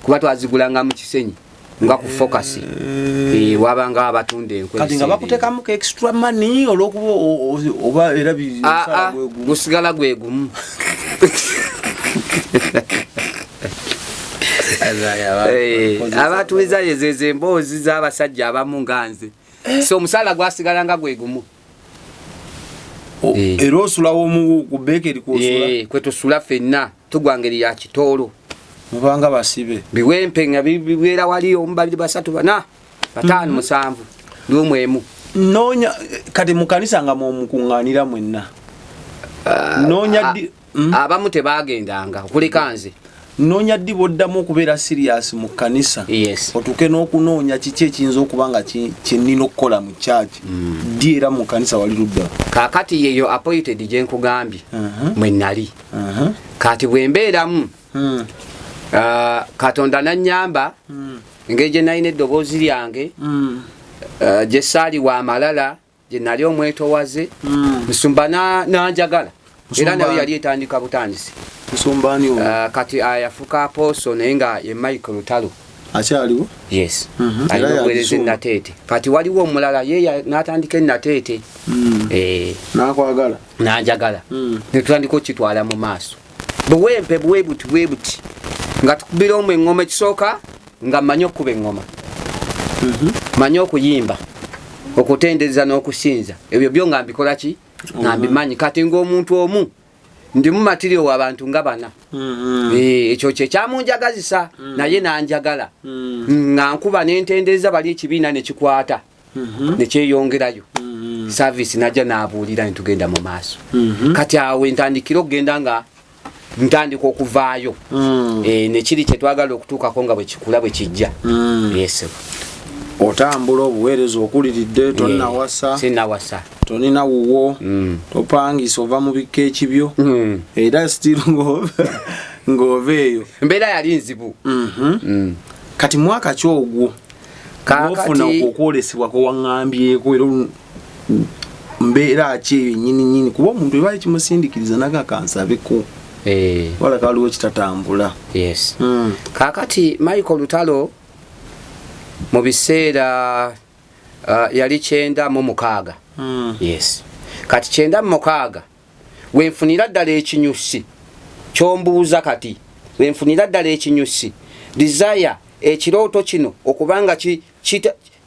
kuba twazigulanga mu Kisenyi nga ku Focus. Eh, wabanga abatunda enku. Kati nga ebiseera bakuteekamu ka extra money olwokuba oba era ebyo. Ah, omusala ah, gwe gumu? Gusigala gwe gumu. Eh, abatuuza ezo emboozi z'abasajja abamu nga nze, so omusaala gwasigala nga gwe gumu. Eh. Era osulawo ku bekeri kwosula? Eh, kwe tusula ffenna, tugwa ngeri ya kitoolo. Mubanga basibe. Biwempe nga bibeera wali omu, babiri, basatu, bana, bataano, musanvu, lumu emu. Noonya kati mu kanisa nga mwomukuŋŋaanira mwenna, noonya ddi Abamu tebagendanga okuleka nze. Noonya ddi bwoddamu okubeera serious mu kanisa? Yes. Otuuke n'okunoonya kiki ekiyinza okuba nga kyenina okukola mu kyaki? Ddi era mu kanisa wali ludda? Kaakati yeyo Appointed gye nkugambye, mwe nali. Kati bwe mbeeramu, ah, Katonda nanyamba engeri gye nalina eddoboozi lyange, gye saaliwa amalala, gye nali omwetowaze, musumba nanjagala. Era Musumba- nayo yali etandika butandisi. Musumbaani oyo? Ah, kati yafuka apostle, naye nga ye Michael Lutalo. Akyaliwo? Yes. Era Alina obuweereza yagisumba. enateete. Kati waliwo omulala ye n'atandika enateete. Eh, Nakwagala? Nanjagala, netutandika okukitwala mu maaso, buwempe bwe buti bwe buti, nga tukubira omwo eŋŋoma. Ekisooka nga mmanyi okukuba eŋŋoma, manyi okuyimba, okutendereza n'okusinza, ebyo byo nga mbikola ki, nga mbimanyi. Kati ng'omuntu omu ndimu material w'abantu nga bana. Eh, ekyo kyekyamunjagazisa, naye nanjagala nga nkuba nentendereza bali, ekibiina nekikwata nekyeyongerayo, service najja nabuulira, netugenda mu maaso. Kati awo entandikira okugenda nga ntandika okuvaayo. Eh, nekiri kyetwagala okutuukako nga bwekikula bwe kijja. Yes. Otambula obuweereza, okuliridde, tonnawasa? Sinawasa. Tolina wuwo? Topangisa, ova mu bikka ekibyo? Era still ng'ova eyo? Embeera yali nzibu. Kati mwaka ki ogwo ofuna okwolesebwa kwewaŋŋambyeko? Era mbeera ki eyo nyini nyini? Kuba omuntu eba ekimusindikiriza naga kansabeko, Eh, walaka waliwo kitatambula. Yes. Kakati Michael Lutalo mu biseera yali 96. Yes, kati 96 wenfunira ddala ekinyusi kyombuuza. Kati wenfunira ddala ekinyusi, desire, ekirooto kino okubanga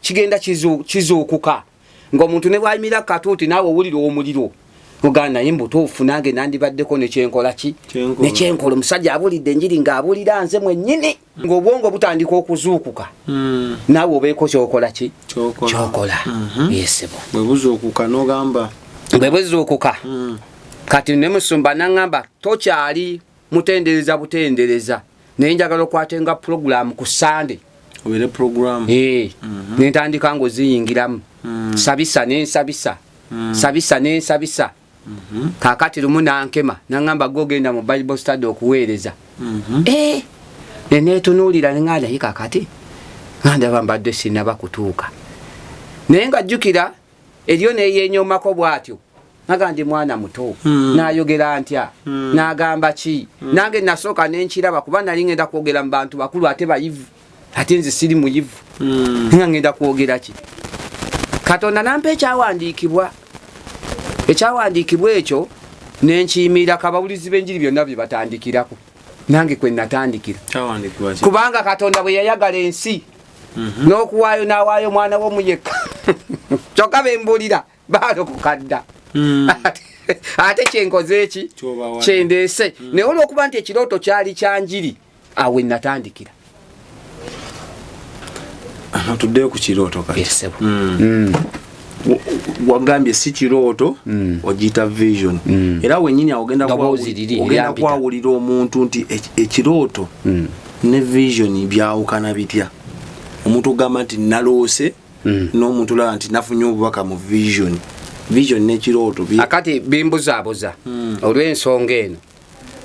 kigenda kizuukuka, ng'omuntu ne bwayimira katuuti naawe owulira omuliro. Muganda naye mbutuufu nange nandibaddeko nekyenkola ki nekyenkola. Omusajja abulidde enjiri ng'abulira nze mwennyini, ng'obwongo butandika okuzuukuka. Naawe obeeko kyokola ki kyokola. Yesebo bwe buzuukuka n'ogamba bwe buzuukuka. Kati ne musumba naŋŋamba tokyali mutendereza butendereza, naye njagala okwatenga pulogulaamu ku Sande. Obeere pulogulaamu. Nentandika ng'oziyingiramu. Sabisa nensabisa, sabisa nensabisa. Kakati lumu nankema naŋŋamba gwe ogenda mu Bible study okuweereza. Neneetunuulira neŋŋamba naye kakati nga ndaba mbadde sinaba kutuuka, naye nga jjukira eriyo neyenyomako bw'atyo naga ndi mwana muto. Nayogera ntya? Nagamba ki? Nange nasooka nenkiraba kuba nali ngenda kwogera mu bantu bakulu ate bayivu, ate nze siri muyivu. Nga ngenda kwogera ki? Katonda nampa ekyawandiikibwa, ekyawandiikibwa ekyo nenkiyimirira. Kabawulizi b'enjiri byonna bye batandikirako nange kwe natandikira, kubanga Katonda bwe yayagala ensi n'okuwaayo n'awaayo omwana w'omu yekka, kyokka bembulira baalokoka dda. Ate kyenkoze eki kyendeese, naye olwokuba nti ekirooto kyali kyanjiri, awe natandikira. Tuddeyo ku kirooto kati. Wagambye si kirooto, ogiyita vision, era wenyini awo ogenda kwawulira omuntu nti ekirooto ne vision byawukana bitya. Omuntu ogamba nti naloose, n'omuntu olaba nti nafunye obubaka mu vision. Vision n'ekirooto Akati bimbuzaabuza olw'ensonga eno,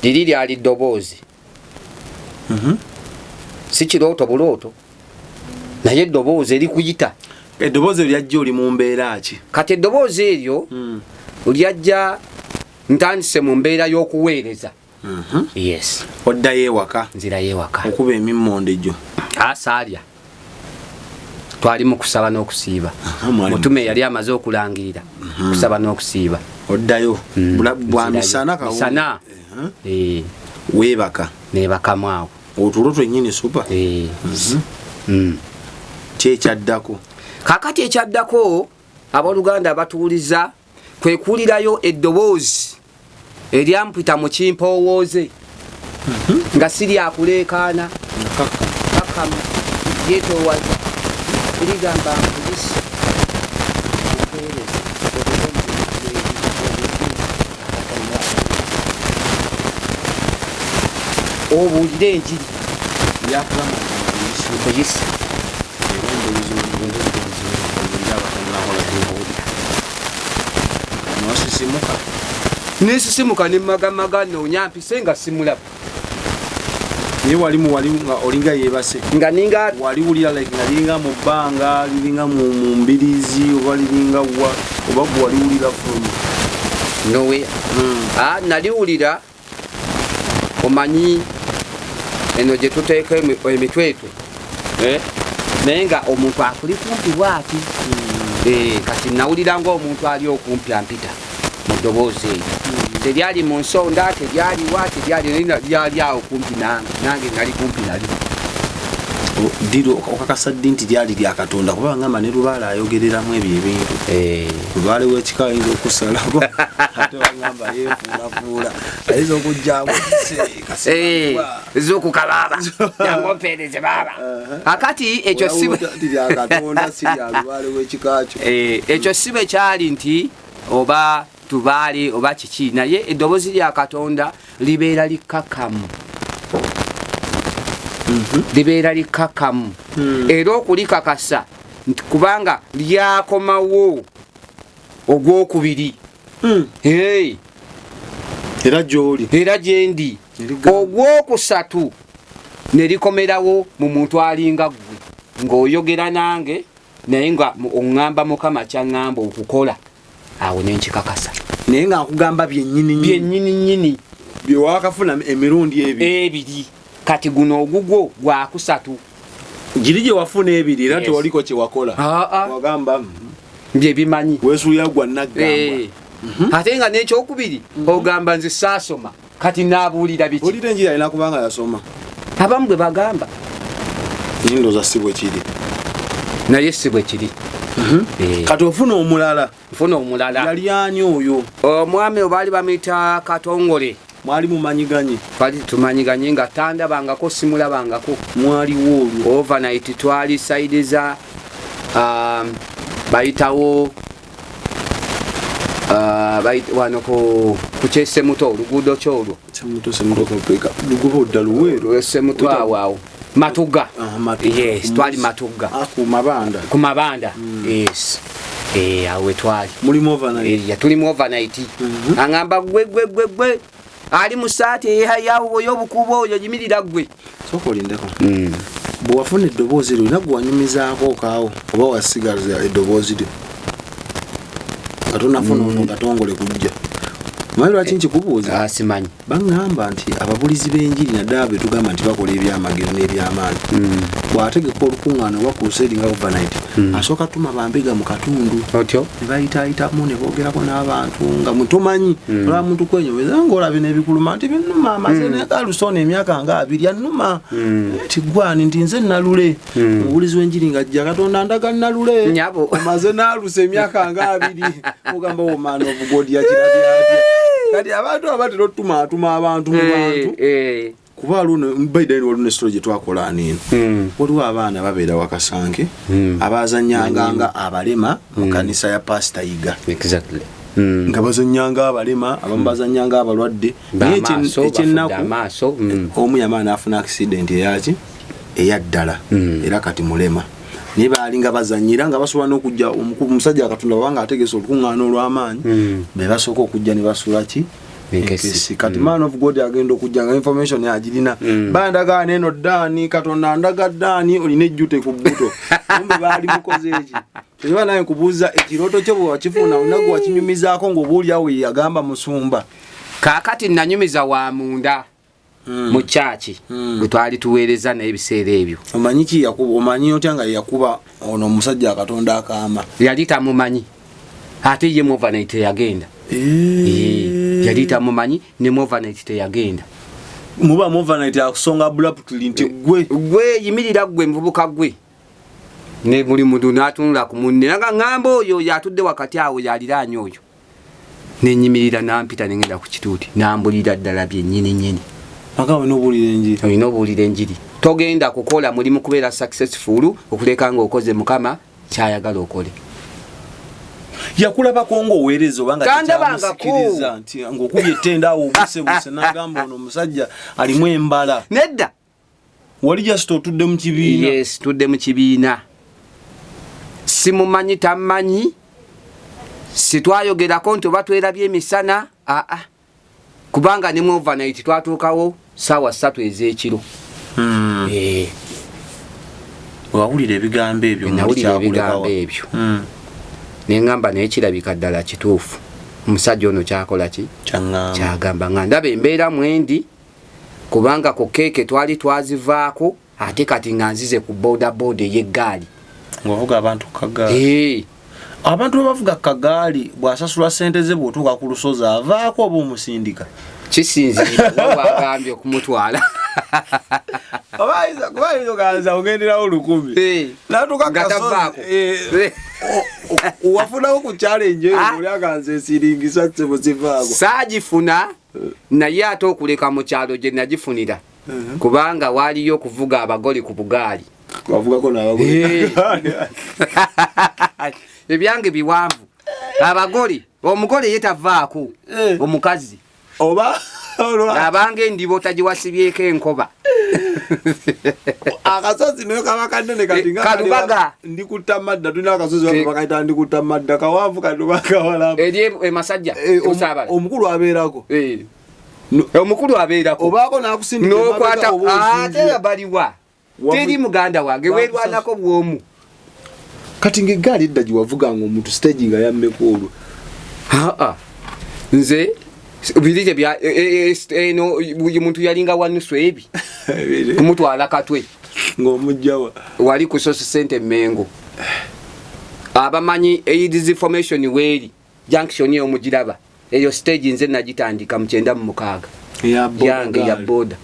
liri lyali ddoboozi, si kirooto bulooto, naye eddoboozi erikuyita. Eddoboozi eryo lyajja oli mu mbeera ki? Kati eddoboozi eryo lyajja ntandise mu mbeera y'okuweereza. Yes. Oddayo ewaka? Nzirayo ewaka. Okuba emimmonde gyo? Asaalya, twali mu kusaba n'okusiiba. Mutume yali amaze okulangirira kusaba n'okusiiba. Oddayo bwa misana? Misana. Weebaka? Neebakamu awo. Otulo twenyini super. Kyekyaddako? Kakati ekyaddako, abooluganda abatuwuliza, kwe kuwulirayo eddoboozi eryampita mu kimpoowooze nga si lyakuleekaana, kakamu, lyetoowaza, ligamba nkuyise mpeereza obeere omubuulizi w'eri obuulire enjiri. Yakugamba nti nkuyise. Era omubuulizi w'enjiri abatannakola nosisimuka. Nesisimuka nemagamaga noonya mpise nga simulaba. Naye wali wali nga olinga yeebase? Nga ninga. Wali wulira like nga liringa mu bbanga, liringa mu mbirizi, oba liringa wa, oba gwe wali wulira from Nowhere. Ah, naliwulira, omanyi eno gye tuteeka emitwetwe, eh? Naye nga omuntu akuli kumpi bwati. Kati nawulira ngaomuntu ali okumpi ampita mu ddoboozi eryo. Teryali mu nsonda, teryaliwa, teryali, naye lyali awo kumpi nange, nange nali kumpi nalyo. Diro okakasa ddi nti lyali lya Katonda? Kuba ngamba ne lubaale ayogereramu ebyo ebintu. Lubaale w'ekika ayinza okusalako, ate bagamba yeefuulafuula, ayinza okujjamu. Zuukuka baaba, jangu ompeereze baaba. Akati ekyo si nti lya Katonda, si lya lubaale w'ekika kyo. Ekyo si bwe kyali nti oba tubaale oba kiki, naye eddoboozi lya Katonda libeera likkakkamu, libeera likkakkamu, era okulikakasa nti kubanga lyakomawo ogwokubiri. Hey, era gy'oli? Era gyendi. Ogwokusatu ne likomerawo mu muntu alinga ggwe ng'oyogera nange, naye nga oŋŋamba Mukama kyaŋŋamba okukola, awo nenkikakasa. Naye nga akugamba byennyini? Byennyini nnyini. Byewakafuna emirundi ebiri? Ebiri. Kati guno ogugwo gwakusatu. Giri gye wafuna ebiri era tewaliko kyewakola? Wagamba byebimanyi. Weesuulira gwa naggambwa. Ate nga n'ekyokubiri ogamba nze saasoma, kati naabuulira biki? Olira enjiri alina kubanga yasoma. Abamu bwe bagamba. Naye ndowooza si bwe kiri. Naye si bwe kiri. Eh. Kati ofuna omulala. Nfuna omulala. Yali ani oyo? Omwami obaali bamuyita Katongole. Mwali mumanyiganye? Twali tumanyiganye nga tandabangako, simulabangako. Mwaliwo olwo? Overnight twali side za bayitawo wano ku kyesemuto, oluguudo kyolwo. Semuto, Semuto kapeka. Lugubo dda Luweero. Semuto awo awo. Matugga. Ah, Matugga. Yes, twali Matugga. Ah, ku mabanda. Ku mabanda. Yes. Awo we twali. Mulimu overnight. Ya, tulimu overnight. Angamba gwe gwe gwe gwe. Ali mu saati ey'obukubo oyo yimirira gwe. Sooka olindeko. Bwe wafuna eddoboozi lyo, olina gwe wanyumizaako kaawo oba wasigaza eddoboozi lyo? Nga tonafuna ono Katongole kujja. Omanyi lwaki nkikubuuza? Ah, simanyi. Baŋŋamba nti ababulizi b'enjiri naddala be tugamba nti bakola ebyamagero n'ebyamaanyi, bw'ategeka olukuŋŋaana oba crusade nga overnight, asooka tuma bambega mu katundu. Otyo? Ne bayitaayitamu ne boogerako n'abantu nga mwe tomanyi. Olaba muntu kwenyomeza ng'olabye n'ebikuluma nti binnuma, amaze ne galusoona emyaka nga 20 annuma. Nti gwani nti nze Nalule. Omubulizi w'enjiri ng'ajja, Katonda ndaga Nalule. Nyabo. Omaze n'alusa emyaka nga 20. Ogamba oh man of God yakirabye atya? Kati abantu abo batera otumaatuma abantu mu bantu. Kuba waliwo by the way, waliwo ne story gye twakola ano eno. Waliwo abaana babeera Wakasanke, abazannyanga nga abalema mu kanisa ya Pastor Yiga. Nga bazannyanga abalema, abamu bazannyanga abalwadde. Naye B'amaaso, ekyennaku, bafudde amaaso. Omu yamala n'afuna accident eyaki? Eyaddala. Era kati mulema. Naye baali nga bazannyira nga basobola n'okujja omusajja Katonda bw'aba ng'ategese olukuŋŋaana olw'amaanyi, be basooka okujja ne basula ki? Enkesi. Enkesi. Kati man of God agenda okujja nga information agirina. Bandagaana eno Ddaani, Katonda andaga Ddaani olina ejjute ku bbuto. Kumbe baali mukoze eki? Kyeva naye nkubuuza ekirooto kyo bwe wakifuna, olina gwe wakinyumizaako ng'obuulira we yagamba musumba? Kaakati nanyumiza wa munda mu kyaki bwe twali tuweereza naye ebiseera ebyo. Omanyi ki yakuba? Omanyi otya nga yakuba ono omusajja Katonda akaama? Yali tamumanyi. Ate ye mu overnight teyagenda. Yali tamumanyi ne mu overnight teyagenda. Muba mu overnight akusonga abruptly nti gwe. Gwe yimirira gwe muvubuka gwe. Ne buli muntu n'atunula ku munne. Nga ŋŋamba oyo yatudde wakati awo yaliraanye oyo. Ne nnyimirira n'ampita ne ngenda ku kituuti. N'ambulira ddala byennyini nnyini. Maka olina obuulira enjiri. Olina obuulira enjiri. Togenda kukola mulimu kubeera successful okuleka ng'okoze Mukama ky'ayagala okole. Yakulabako ng'oweereza oba nga Tandabangako. tekyamusikiriza nti ng'okubye ettenda awo obusebuse n'agamba ono omusajja alimu embala. Nedda. Wali just otudde mu kibiina. Yes, tudde mu kibiina. Simumanyi, tammanyi. Sitwayogerako nti oba twerabye emisana, aa. Kubanga ne mu overnight twatuukawo ssaawa 3 ez'ekiro. Wawulira ebigambo ebyo mu Nawulira kyakulekawa. ebigambo ebyo. Ne ŋŋamba naye kirabika ddala kituufu. Omusajja ono kyakola ki? Kyaŋŋamba. Kyagamba nga ndaba embeera mwendi kubanga ku keeke twali twazivaako ate kati nga nzize ku boda boda ey'eggaali. Ng'ovuga abantu ku kagaali. Abantu bwe bavuga ku kagaali bw'asasula ssente ze bw'otuuka ku lusozi avaako oba omusindika? Kisinziira oba bw'agambye okumutwala. Oba ayinza kuba ayinza oganza ogenderawo 1000. N'atuuka ku Nga kasozi, tavaako. Wafunawo ku challenge eyo oli aganza esiringisa ssebo sivaako. Saagifuna naye ate okuleka mu kyalo gye nagifunira. Kubanga waaliyo okuvuga abagole ku bugaali. Wavugako n'abagole. Ebyange biwanvu. Abagole, omugole ye tavaako. Omukazi. Oba olwa Abanga endibo tagiwasibyeko enkoba. Akasozi nayo kaba kanene kati nga Kalubaga. Ndi kutta madda, tulina akasozi wano bakayita ndi kutta madda, kawanvu kati oba kawalamu. Eri e Masajja, Obusaabala. Omukulu abeerako. Omukulu abeerako. Obaako n'akusindika N'okwata emabega oba ate osinzira. baliwa. Teri muganda wange, Bakusasa. weerwanako bw'omu. Kati ng'eggaali edda gye wavuganga omuntu stage nga yammeka olwo? Aa, nze biri tebya, eno buli muntu yalinga wa nusu ebi. Kumutwala Katwe. Ng'omugjawa. Wali ku Source Center Mengo. Abamanyi AIDS formation weeri, junction eyo mugiraba. Eyo stage nze nagitandika mu 96. Ya boda Yange ya gaali. boda.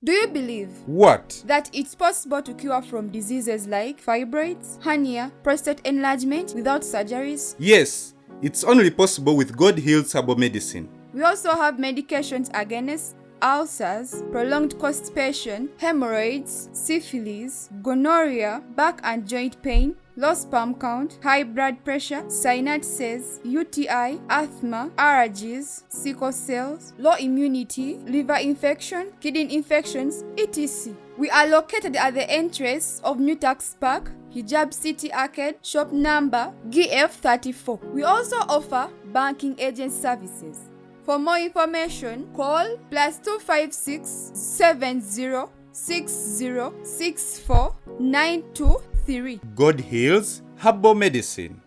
Do you believe What? that it's possible to cure from diseases like fibroids, hernia, prostate enlargement without surgeries? Yes, it's only possible with God Heals Herbal Medicine. We also have medications against ulcers, prolonged constipation, hemorrhoids, syphilis, gonorrhea, back and joint pain, low sperm count, high blood pressure, sinusitis, UTI, asthma, allergies, sickle cells, low immunity, liver infection, kidney infections, etc. We are located at the entrance of New Tax Park, Hijab City Arcade, shop number GF34. We also offer banking agent services. For more information, call +256 70 60 64 923. God Heals Herbal Medicine.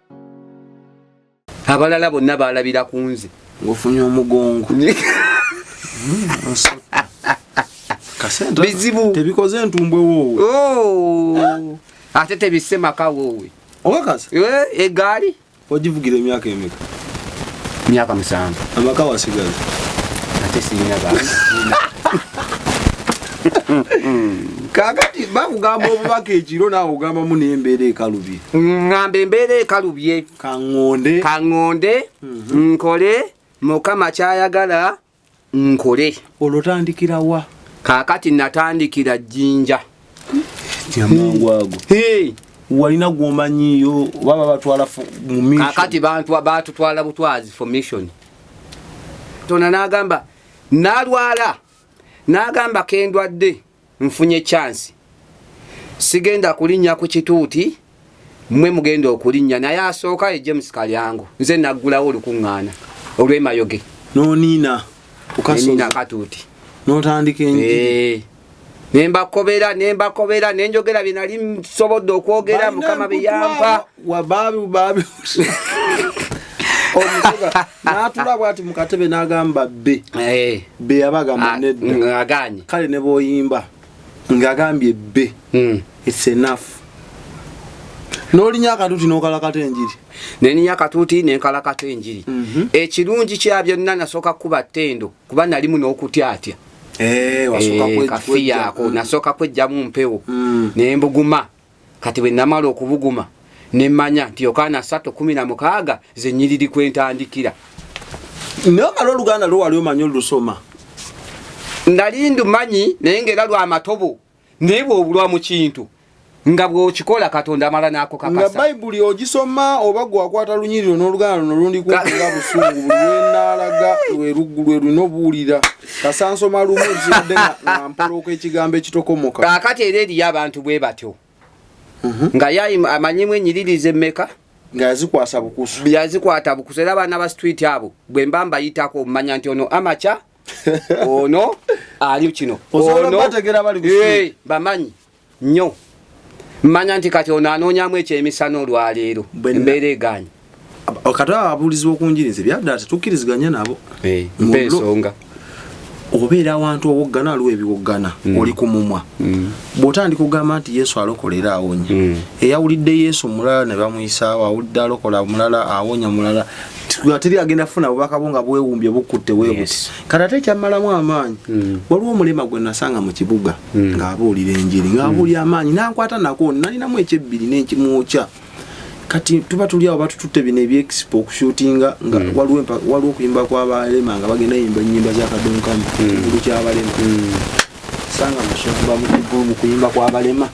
Abalala bonna balabira ku nze. Ng'ofunye omugongo. Kasente Bizibu. Tebikoze entumbwe woowe. Oh. Ate tebisse maka woowe. Okakasa? Egaali. Ogivugira emyaka emeka? Myaka 7. Amaka wasigaza? Ate sirina baana. Kaakati bakugamba obubaka ekiro naawe ogambamu n'embeera ekalubye. Ŋŋamba embeera ekalubye. Kaŋŋonde. Kaŋŋonde, nkole, Mukama ky'ayagala nkole. Olwo otandikira wa? Kaakati natandikira Jjinja. Amangu ago. Hey. Walina gw'omanyiiyo oba babatwala mu mission? Kaakati baatutwala butwazi for mission. Tona n'agamba, n'alwala, n'agamba kendwadde nfunye chance. Sigenda kulinnya ku kituuti, mmwe mugenda okulinnya, naye asooka ye James Kalyango. Nze naggulawo olukuŋŋaana olw'Emayoge. N'oniina ku kasozi. Neniina akatuuti. N'otandika enjiri. Ne mbakobera, ne mbakobera, ne njogera bye nali nsobodde okwogera, Balina Mukama bye enkutwalo. yampa. Wa baabi, baabi. Omusoga n'atula bw'ati mu katebe n'agamba bbe. Bbe yabagamba nedda. Agaanye. Kale ne bw'oyimba ng'agambye bbe. It's enough. N'olinya akatuuti n'okalakata enjiri. Neninya akatuuti ne nkalakata enjiri. Ekirungi kya byonna nasooka kuba ttendo kuba nalimu n'okutyatya. Wasooka Kafiya kwejja. ako, nasooka kwejjamu mpewo. Ne mbuguma. Kati bwe namala okubuguma ne mmanya nti Yokaana 3:16 ze nnyiriri kwe ntandikira. Naye omala Oluganda lwo wali omanyi olusoma? Nali ndumanyi naye ng'era lwa matobo. Naye bw'obulwa mu kintu nga bw'okikola Katonda amala n'akukakasa. Nga Bayibuli ogisoma oba gwe wakwata lunyiriro n'Oluganda luno lundi kumpi nga busungu buli lwe nnaalaga lwe lwe lulina obuwulira. Kasansoma lumu nzibadde nga mpolooka ekigambo ekitokomoka. Kaakati era eriyo abantu bwe batyo. Nga ye amanyimu ennyiriri z'emmeka? Nga yazikwasa bukusu. Yazikwata bukusu. Era abaana ba street abo bwe mba mbayitako mmanya nti ono amaca, ono ali kino. Osobola Ono okubategeera bali ku street? Bamanyi nnyo. Mmanya nti kati ono anoonyamu ekyemisana olwaleero. Bwe Embeera egaanye. Kati abo ababuulizi b'oku njiri nze byaddala tetukkiriziganya nabo. Mpa ensonga. Obeera awantu owoggana, waliwo ebiwoggana, oli ku mumwa. Bw'otandika okugamba nti Yesu alokola era awonya. Eyawulidde Yesu mulala ne bamuyisaawo, awulidde alokola mulala, awonya mulala. Teri agenda kufuna bubaka bwo nga bwewumbye bukutte bwe buti. Kati ate ekyammalamu amaanyi, waliwo omulema gwe nasanga mu kibuga ng'abuulira enjiri, ng'abuulira amaanyi, n'ankwata nako, nalinamu ekyebbiri n'ekimwokya. Kati tuba tuli awo batututte bino eby'expo okushutinga nga waliwo okuyimba kw'abalema nga bagenda yimba ennyimba za Kadonkamu, ekivvulu ky'abalema. Sanga musumba mu kivvulu mu kuyimba kw'abalema.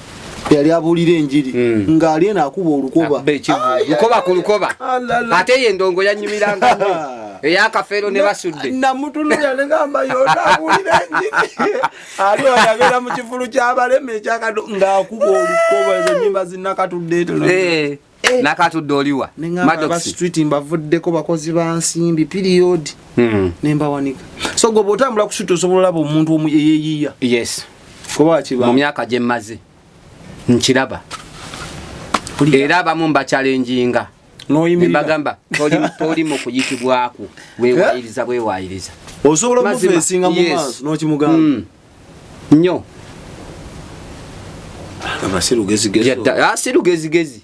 Yali abuulira enjiri ng'ali eno akuba olukoba. Akuba ekivvulu. Ai, ai, Lukoba ku ai. lukoba. Alala. Ate ye endongo yanyumiranga nnyo. Ey'akafeero ne basudde. Namutunuulira ne ngamba yonna abuulira enjiri. Ali oyo abeera mu kivvulu ky'abalema ekyakado ng'akuba olukoba ezo ennyimba zinnakatudde eto. Nakatudde oliwa? Ne ngamba Maddox. aba street mbavuddeko bakozi ba nsimbi period. Ne mbawanika. So gwe bw'otambula ku street osobola olaba omuntu omu eyeeyiiya. Yes. Kuba wakiba. Mu myaka gye mmaze nkiraba. Pulira. Era abamu mbakyalenjinga. N'oyimirira. Ne mbagamba, toli mu kuyitibwako. Weewayiriza, bwewayiriza. Osobola Mazima. omufeesinga mu Yes. maaso n'okimugamba. Nnyo. Aba si lugezigezi. Yadda, si lugezigezi.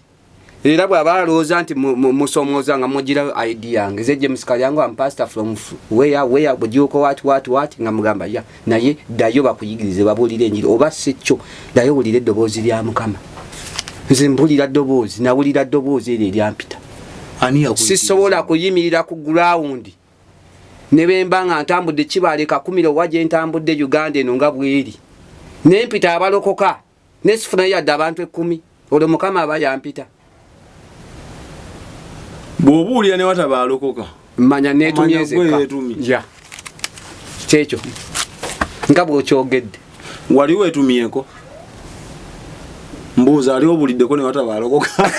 Era bw'aba alowooza nti musomooza nga mugirayo ID yange, ze James Kalyango, am pastor from where where Bujuuko, what what what, nga mugamba ya naye ddayo bakuyigirize babuulire enjiri, oba si kyo ddayo wulire eddoboozi lya Mukama. Nze mpulira ddoboozi, nawulira ddoboozi eryo eryampita. Sisobola kuyimirira ku ground ne bemba nga ntambudde kibaale kakumiro wa gye ntambudde Uganda eno nga bweri, nempita abalokoka nesifunayo yadde abantu 10, olwo Mukama aba yampita. Bw'obuulira ne wataba alokoka, manya neetumye nzekka. Ya kyekyo nga bw'okyogedde. Wali weetumyeko? Mbuuza, ali obuliddeko ne wataba alokoka?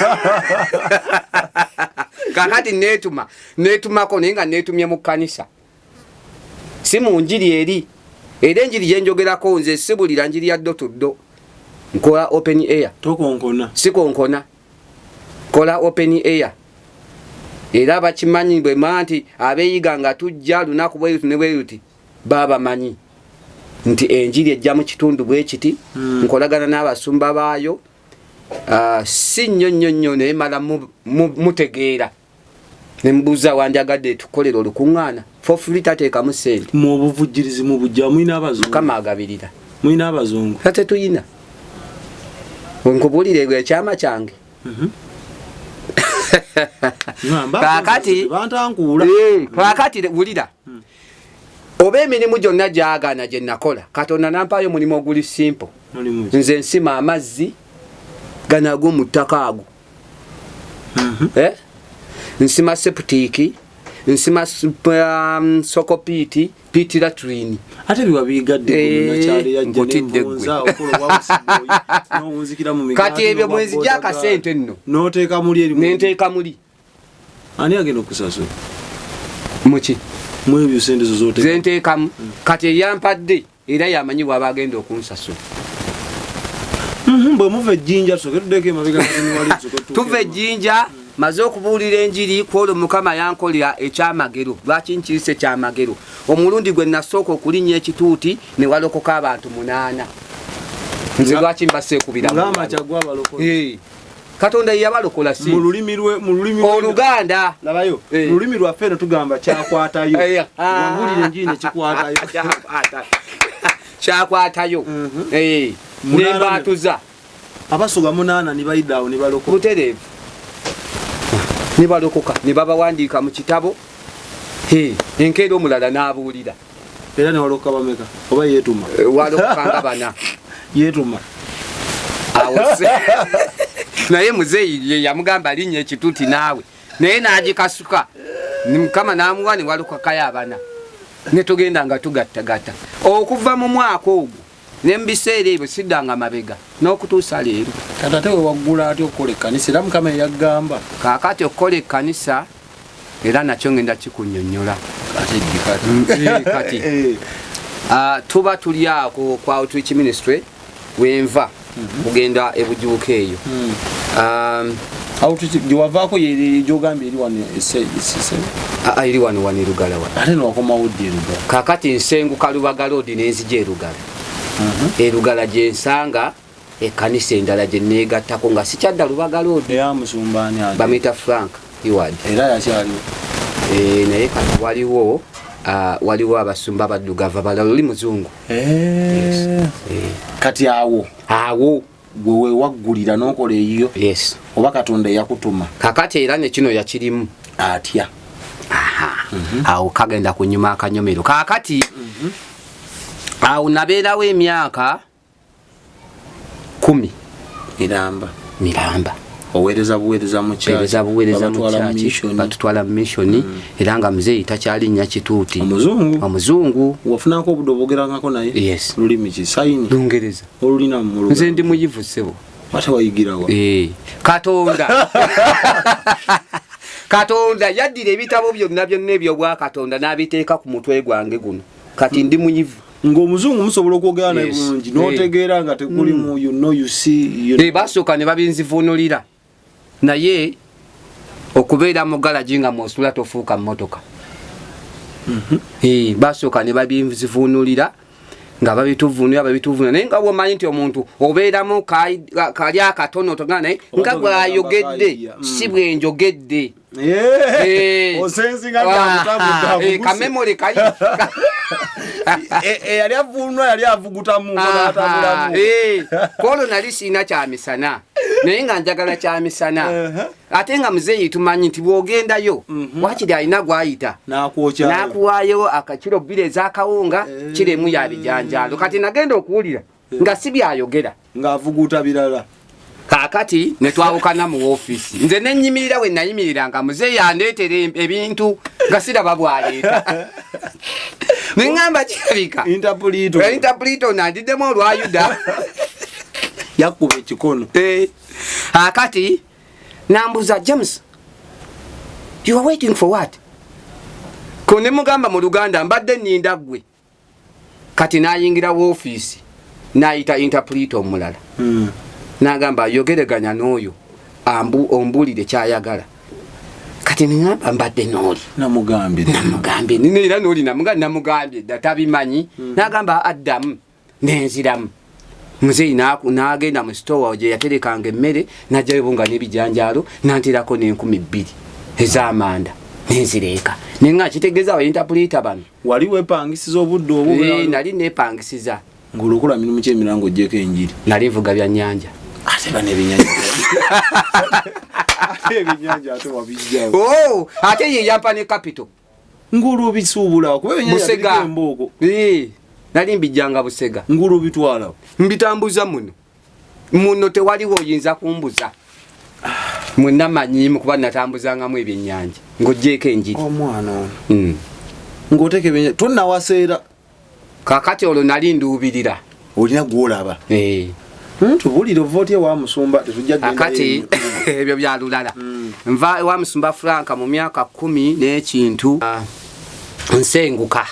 Kakati neetuma, neetumako, naye nga neetumye mu kkanisa, si mu njiri eri. Era enjiri gyenjogerako nze sibulira njiri ya door to door, nkola open air. Tokonkona? Sikonkona, kola open air. Era bakimanyi bwema nti abeeyiga nga tujja lunaku bweruti ne bweruti, babamanyi nti enjiri ejja mu kitundu bwe kiti. Nkolagana n'abasumba baayo. Si nnyo nnyo nnyo, naye mala mutegeera nemubuuza wandyagadde tukolera olukuŋŋaana for free, tateekamu sente. Mu obuvujjirizi mu bujja mulina abazungu? Mukama agabirira. Mulina abazungu? Ate tuyina, nkubuulire ekyama kyange. Kaakati bantankuula. Kaakati wulira, oba emirimu gyonna gyagaana gye nakola, Katonda nampaayo omulimu oguli simple. Mulimu ki? Nze nsima amazzi gano ag'omu ttaka ago. Eh? Nsima septic, nsima soak pit, pit latrine. Ate biwa bigadde? Eh, nkutidde ggwe. Nowunzikira mu migaati. Kati ebyo n'obwa mwenzija boda akasente nno. N'oteeka muli eri. Nenteeka muli. Ani agenda okusasula? Muki? Mu ebyo sente zo zoteeka. Zenteekamu kati eyampadde era yamanyi bwaba agenda okunsasula. Bwe muva ejjinja, tusooke tuddeko emabega katono wali, tusooke tutuuke. Tuva ejjinja, maze okubuulira enjiri kwolwo, Mukama yankolera ekyamagero. Lwaki nkirise ekyamagero? Omulundi gwe nasooka okulinnya ekituuti ne walokoka abantu 8. Nze lwaki mbaseekubira? Ng'amakya gw'abalokole. Eh, Katonda ye yabalokola, si mu lulimi lwe, mu lulimi Oluganda. Labayo. Eh. Mu lulimi lwaffe eno tugamba kyakwatayo. Wabulira enjiri nekikwatayo. Kyakwatayo. Eh, 8. Nembatuza. Abasoga 8 ne bayidde awo ne balokoka. Butereevu, ne balokoka ne babawandiika mu kitabo. Eh, enkeera omulala n'abuulira. Era ne walokoka bameka, oba yeetuma? Eh, walokoka nga 4. Yeetuma. Awo naye muzeeyi ye yamugamba linnya ekituti naawe, naye n'agikasuka. Ni Mukama n'amuwa ne walokakayo abana, ne tugenda nga tugattagatta okuva mu mwaka ogwo ne mu biseera ebyo siddanga mabega n'okutuusa leero. Kati ate wewaggula ate okukola ekkanisa, era Mukama eyagamba? Kaakati okukola ekkanisa era nakyo ngenda kikunyonnyola. Ate ddi kati? Eh, kati tuba tuli ako kwa outreach ministry, wenva kugenda ebujuuka eyo. Outreach gyewavaako gyogambye eri wano eri wano wano erugala wano. Ate newakomawo ddi erugala? Kakati nsenguka Lubaga Road nenzija erugala. Erugala gyensanga ekkanisa endala gye neegattako nga sikyadda Lubaga Road. Eyamusumba ani ate? Bamuyita Frank Heward. Era yakyaliwo? Eh, naye kati waliwo waliwo abasumba abaddugavu abalala, oli muzungu. Eh. Eh, Kati awo awo gwe wewaggulira n'okola eyiyo? Yes. Oba Katonda eyakutuma? Kakati era ne kino yakirimu. Atya? Awo kagenda kunyuma akanyomero. Kakati awo nabeerawo emyaka 10. Miramba? Miramba. Oweereza buweereza mu church? Peereza buweereza mu Babatwala mu church. mission? Batutwala mu mission, era nga muzeeyi takyalinnya kituuti. Omuzungu? Omuzungu. Wafunako obudde obwogerangako naye? Yes. Lulimi ki, sayini? Lungereza. Olulina mu Nze ndi muyivu, ssebo. Ate wayigirawa? Eh, Katonda yaddira ebitabo byonna byonna ebyobwakatonda n'abiteeka ku mutwe gwange guno. Kati ndi muyivu. Ng'omuzungu musobola okwogera naye Yes. bulungi n'otegeera nga tekuli mu you know, you see, you know. Eh, basooka ne babinzivuunulira, naye okubeera mu galagi nga mwosula tofuuka mmotoka. Eh, basooka ne babinzivuunulira. Nga babituvunula babituvunula, naye nga bwomanyi nti omuntu obeeramu kali akatono togana, naye nga bwayogedde si bwenjogedde. Kamemole kali. Eyali avunula yali avugutamu. Kwolwo nali siina kyamisana, naye nga njagala kyamisana. Ate nga muzeeyi tumanyi nti bw'ogendayo wakiri alina gwayita n'akuwaayo akakiro 2 ez'akawunga, kiro 1 ya bijanjaalo. Kati nagenda okuwulira nga si byayogera, ng'avuguta birala. Kaakati ne twawukana mu woofiisi, nze ne nnyimirira we nayimirira nga muzeeyi andeetera ebintu nga siraba bw'aleeta. Ne ŋŋamba kirabika Interpreter. Nandiddemu olwa Yuda. Yakuba ekikono. Akati nambuza, "James, you are waiting for what?" Ko ne mugamba mu Luganda, mbadde nninda ggwe. Kati n'ayingira woofiisi n'ayita interpreter omulala, n'agamba, "Yogereganya n'oyo ombuulire kyayagala." Kati neŋamba, mbadde n'oli. Namugambye. Namugambye era n'oli namugambye dda tabimanyi. N'agamba addamu, nenziramu. Muzeeyi n'agenda mu sitowa gye yaterekanga emmere, n'ajjayo bunga n'ebijanjaalo, n'anterako n'2,000 ez'amanda, nenzireeka. Nenga kitegeeza aba interpreter bano. Wali wepangisiza obudde obwo? Nali nepangisiza. Ng'olokola mirimu ki emirala ng'oggyeko enjiri? Nali nvuga byannyanja. Ate bano ebyennyanja, ate ebyennyanja ate wabijjawo? Oh, ate ye yampa ne capital. Ng'olwo bisuubula kuba ebyennyanja Busega. biriko embooko. Nali mbijjanga Busega. Ng'olwo bitwala? Mbitambuza muno muno, tewaliwo oyinza kumbuza. Mwenna manyiimu kuba natambuzangamu ebyennyanja ng'oggyeko enjiri. Omwana ono ng'oteeka ebyennyanja, tonnawaseera? Kakati olwo nali nduubirira. Olina gwolaba? Tubulire, ova otya ewa musumba? Tetujja kugenda. Akati ebyo bya lulala. Nva ewa musumba Franka mu myaka 10 n'ekintu. Nsenguka,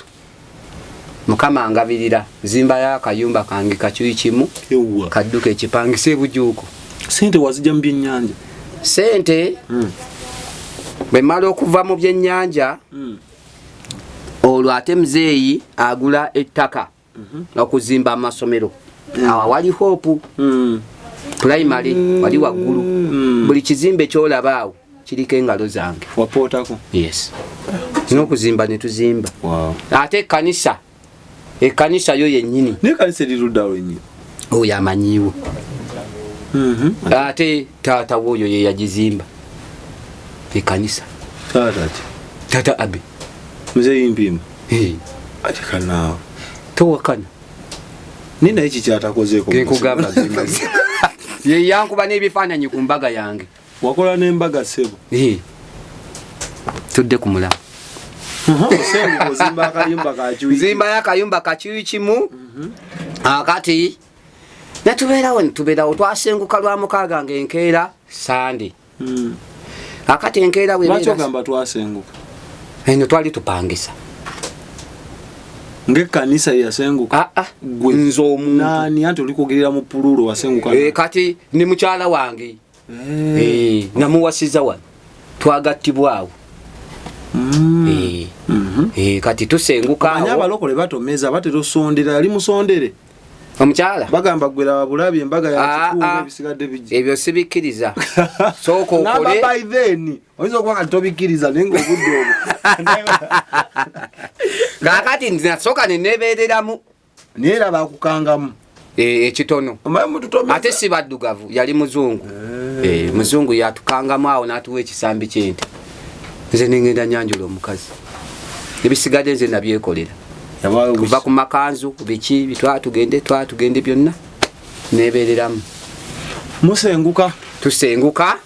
Mukama ngabirira, nzimbayo akayumba kange kakyuyi kimu. Ewa? Kadduka ekipangisa ebujuuko. Sente wazijja mu byennyanja? Sente bwe mmala okuva mu byennyanja, olwo ate muzeeyi agula ettaka okuzimba amasomero awo awali Hope Primary, wali waggulu. Buli kizimbe kyolaba awo kiriko engalo zange. Wapootako? Yes, n'okuzimba ne tuzimba. Wow. Ate ekkanisa, ekkanisa yo yennyini. Naye kanisa eri ludda lwennyini? Oyo amanyiiwo. Ate taata wooyo ye yagizimba ekkanisa. Taata ki? Taata Abe. Muzeeyi Mpimba? Eh, ate kanaawe. Towakana. Naye naye kikyatakozeeko. Genkugamba gemazi. Ye yankuba n'ebifaananyi ku mbaga yange. Wakola n'embaga, ssebo? Eh. Tudde ku mulamu. Osenguka, ozimba akayumba kakyuyi. Nzimbayo akayumba kakyuyi kimu. Akati netubeerawo, netubeerawo. Twasenguka lwa mukaaga nga enkeera Sande. Akati enkeera Lwaki bwebeera ogamba twasenguka? Eno twali tupangisa. Ng'ekkanisa yeyasenguka? Ah, ah. Gwe? Nze omuntu. Naani? Anti oli kwogerera mu plural, wasenguka? Eh, kati ne mukyala wange. Eh, namuwasiza wano, twagattibwawo. Eh, eh, kati tusenguka Manyi awo. Abalokole batomeza, batera osondera. Yali musondere? Omukyala? Bagamba gwe laba bulabi embaga ya Ah, kikungu, ah. ebisigadde bijja. Ebyo sibikkiriza, sooka Ngamba okole. by then oyinza okuba kati tobikkiriza, naye ngaobudde obwo. Kakati nasooka nenebeereramu. Naye era bakukangamu? Eh, ekitono. Omanyi mututomeza. Ate si baddugavu, yali muzungu. Eh, muzungu yatukangamu awo n'atuwa ekisambi kyente, nze nengenda nyanjula omukazi, ebisigadde nze nabyekolera. Yabaayo kuva ku makanzu biki bitwala tugende, twala tugende, byonna nebeereramu. Musenguka? Tusenguka,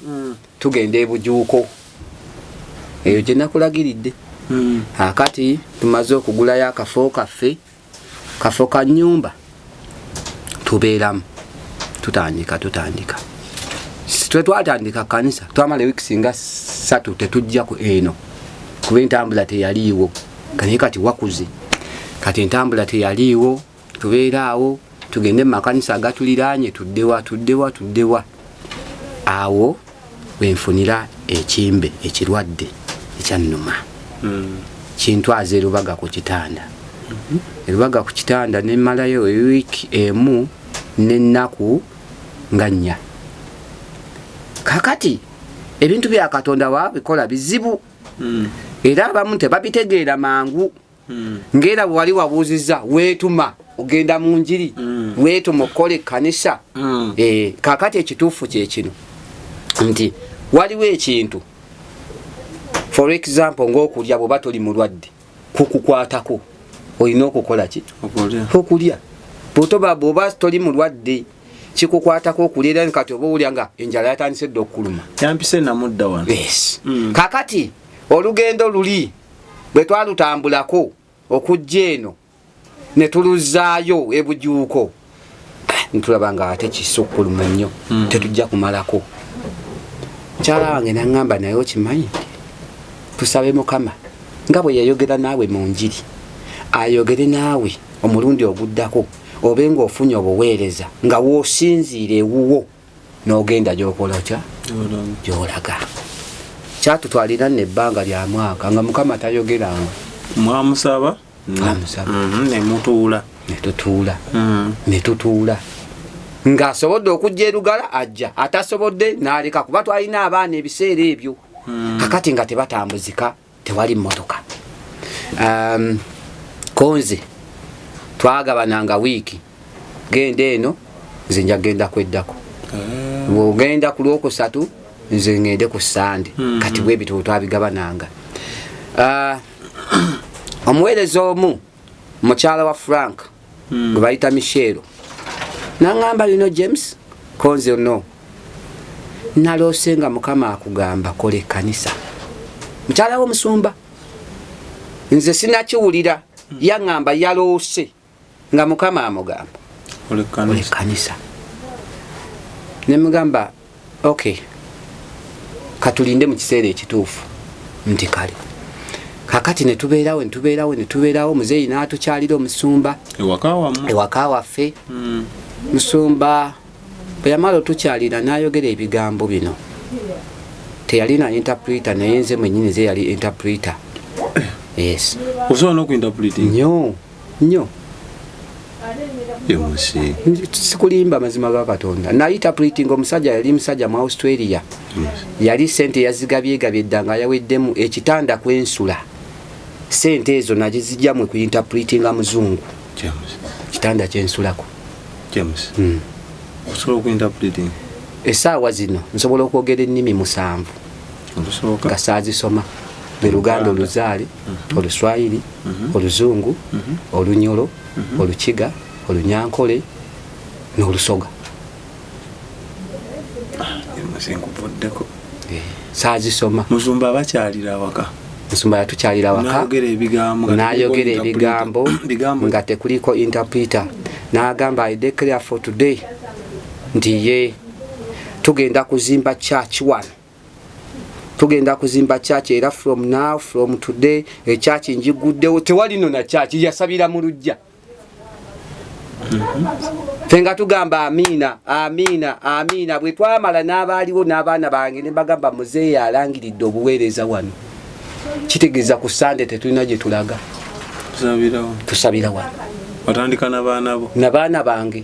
tugenda ebujuuko eyo gye nakulagiridde. Akati tumaze okugulayo akafo kaffe, kafo ka nyumba, tubeeramu, tutandika tutandika. Twe twatandika kanisa, twamala ewiiki nga 3 tetujja ku eno kuba entambula teyaliiwo. Naye kati wakuze, kati entambula teyaliiwo. Tubeera awo, tugende mu makanisa agatuliraanye, tuddewa, tuddewa, tuddewa. Awo wenfunira ekimbe, ekirwadde ekyannuma, kintwaza erubaga ku kitanda. Erubaga ku kitanda nemmalayo ewiiki emu n'ennaku nga nnya. Kakati ebintu bya Katonda wabikola bizibu. Era abamu tebabitegeera mangu. Ng'era bwe wali wabuuzizza weetuma ogenda mu njiri, weetuma okukola ekkanisa. Kakati ekituufu kye kino nti waliwo ekintu, for example, ng'okulya, bw'oba toli mulwadde kukukwatako, olina okukola ki? Okulya. Bw'oba toli mulwadde kikukwatako okulya, era kati oba owulya nga enjala yatandise dda okukuluma. Yampise namudda wano. Yes. Kakati olugendo luli bwe twalutambulako okujja eno ne tuluzzaayo ebujuuko, ntulaba nga ate kisukkuluma nnyo, tetujja kumalako. Mukyala wange naŋŋamba, naye okimanyi nti tusabe Mukama nga bwe yayogera naawe mu njiri ayogere naawe omulundi oguddako, obe ng'ofunye obuweereza nga w'osinziira ewuwo n'ogenda gy'okola otya, gy'olaga. Kyatutwalira nno ebbanga lya mwaka nga Mukama tayogeranga. Mwamusaba? Twamusaba. Nemutuula. Netutuula, netutuula ng'asobodde okujja erugala ajja, atasobodde n'aleka, kuba twalina abaana ebiseera ebyo. Kakati nga tebatambuzika, tewali mmotoka. Konze twagabananga wiiki, genda eno, nze nja genda kweddako, bwogenda ku lwokusatu nze ngende ku Sande. Kati bwe bityo twabigabananga. Omuweereza omu, mukyala wa Frank gwe bayita Michelo, naŋŋamba, "Lino James konze no naloose nga Mukama akugamba kola ekkanisa." Mukyala w'omusumba, nze sinakiwulira, yaŋŋamba yaloose nga Mukama amugamba kola ekkanisa. Nemugamba, "Ok, katulinde mu kiseera ekituufu." Nti kale. Kakati netubeerawo, netubeerawo, netubeerawo. Muzeeyi n'atukyalira, omusumba. Ewaka wammwe? Ewaka waffe. Musumba bwe yamala otukyalira n'ayogera ebigambo bino. Teyalina interpreter, naye nze mwenyini nze yali interpreter, yes. Osobola n'okuinterpreting? Nnyo nnyo. Emusi. Sikulimba, mazima ga Katonda, nayinterpreting. Omusajja yali musajja mu Australia, yali sente yazigabyegabye dda nga yaweddemu. Ekitanda kwensula, sente ezo nagizijjamu kuinterpretinga muzungu. James. Kitanda kyensulako. James, osobola okuinterpreting? Essaawa zino nsobola okwogera ennimi 7. Olusooka? Nga saazisoma, lwe Luganda oluzaale, Oluswayiri, Oluzungu, Olunyolo, Olukiga, Olunyankole n'Olusoga. James, nkuvuddeko. Saazisoma. Musumba abakyalira awaka? Musumba yatukyalira waka. N'ayogera ebigambo nga n'ayogera tekuliko ebigambo interpreter. Bigambo nga tekuliko interpreter, n'agamba, "I declare for today nti ye tugenda kuzimba church wano, tugenda kuzimba church, era from now, from today, echurch njiguddewo." Tewali no na church, yasabira mu lujja. Ffe nga tugamba amiina, amiina, amiina. Bwe twamala n'abaaliwo n'abaana bange ne bagamba, "Muzeeyi alangiridde obuweereza wano, kitegeeza ku Sande tetulina gye tulaga." Tusabirawo. Tusabira wano. Watandika n'abaana bo? Nabaana bange.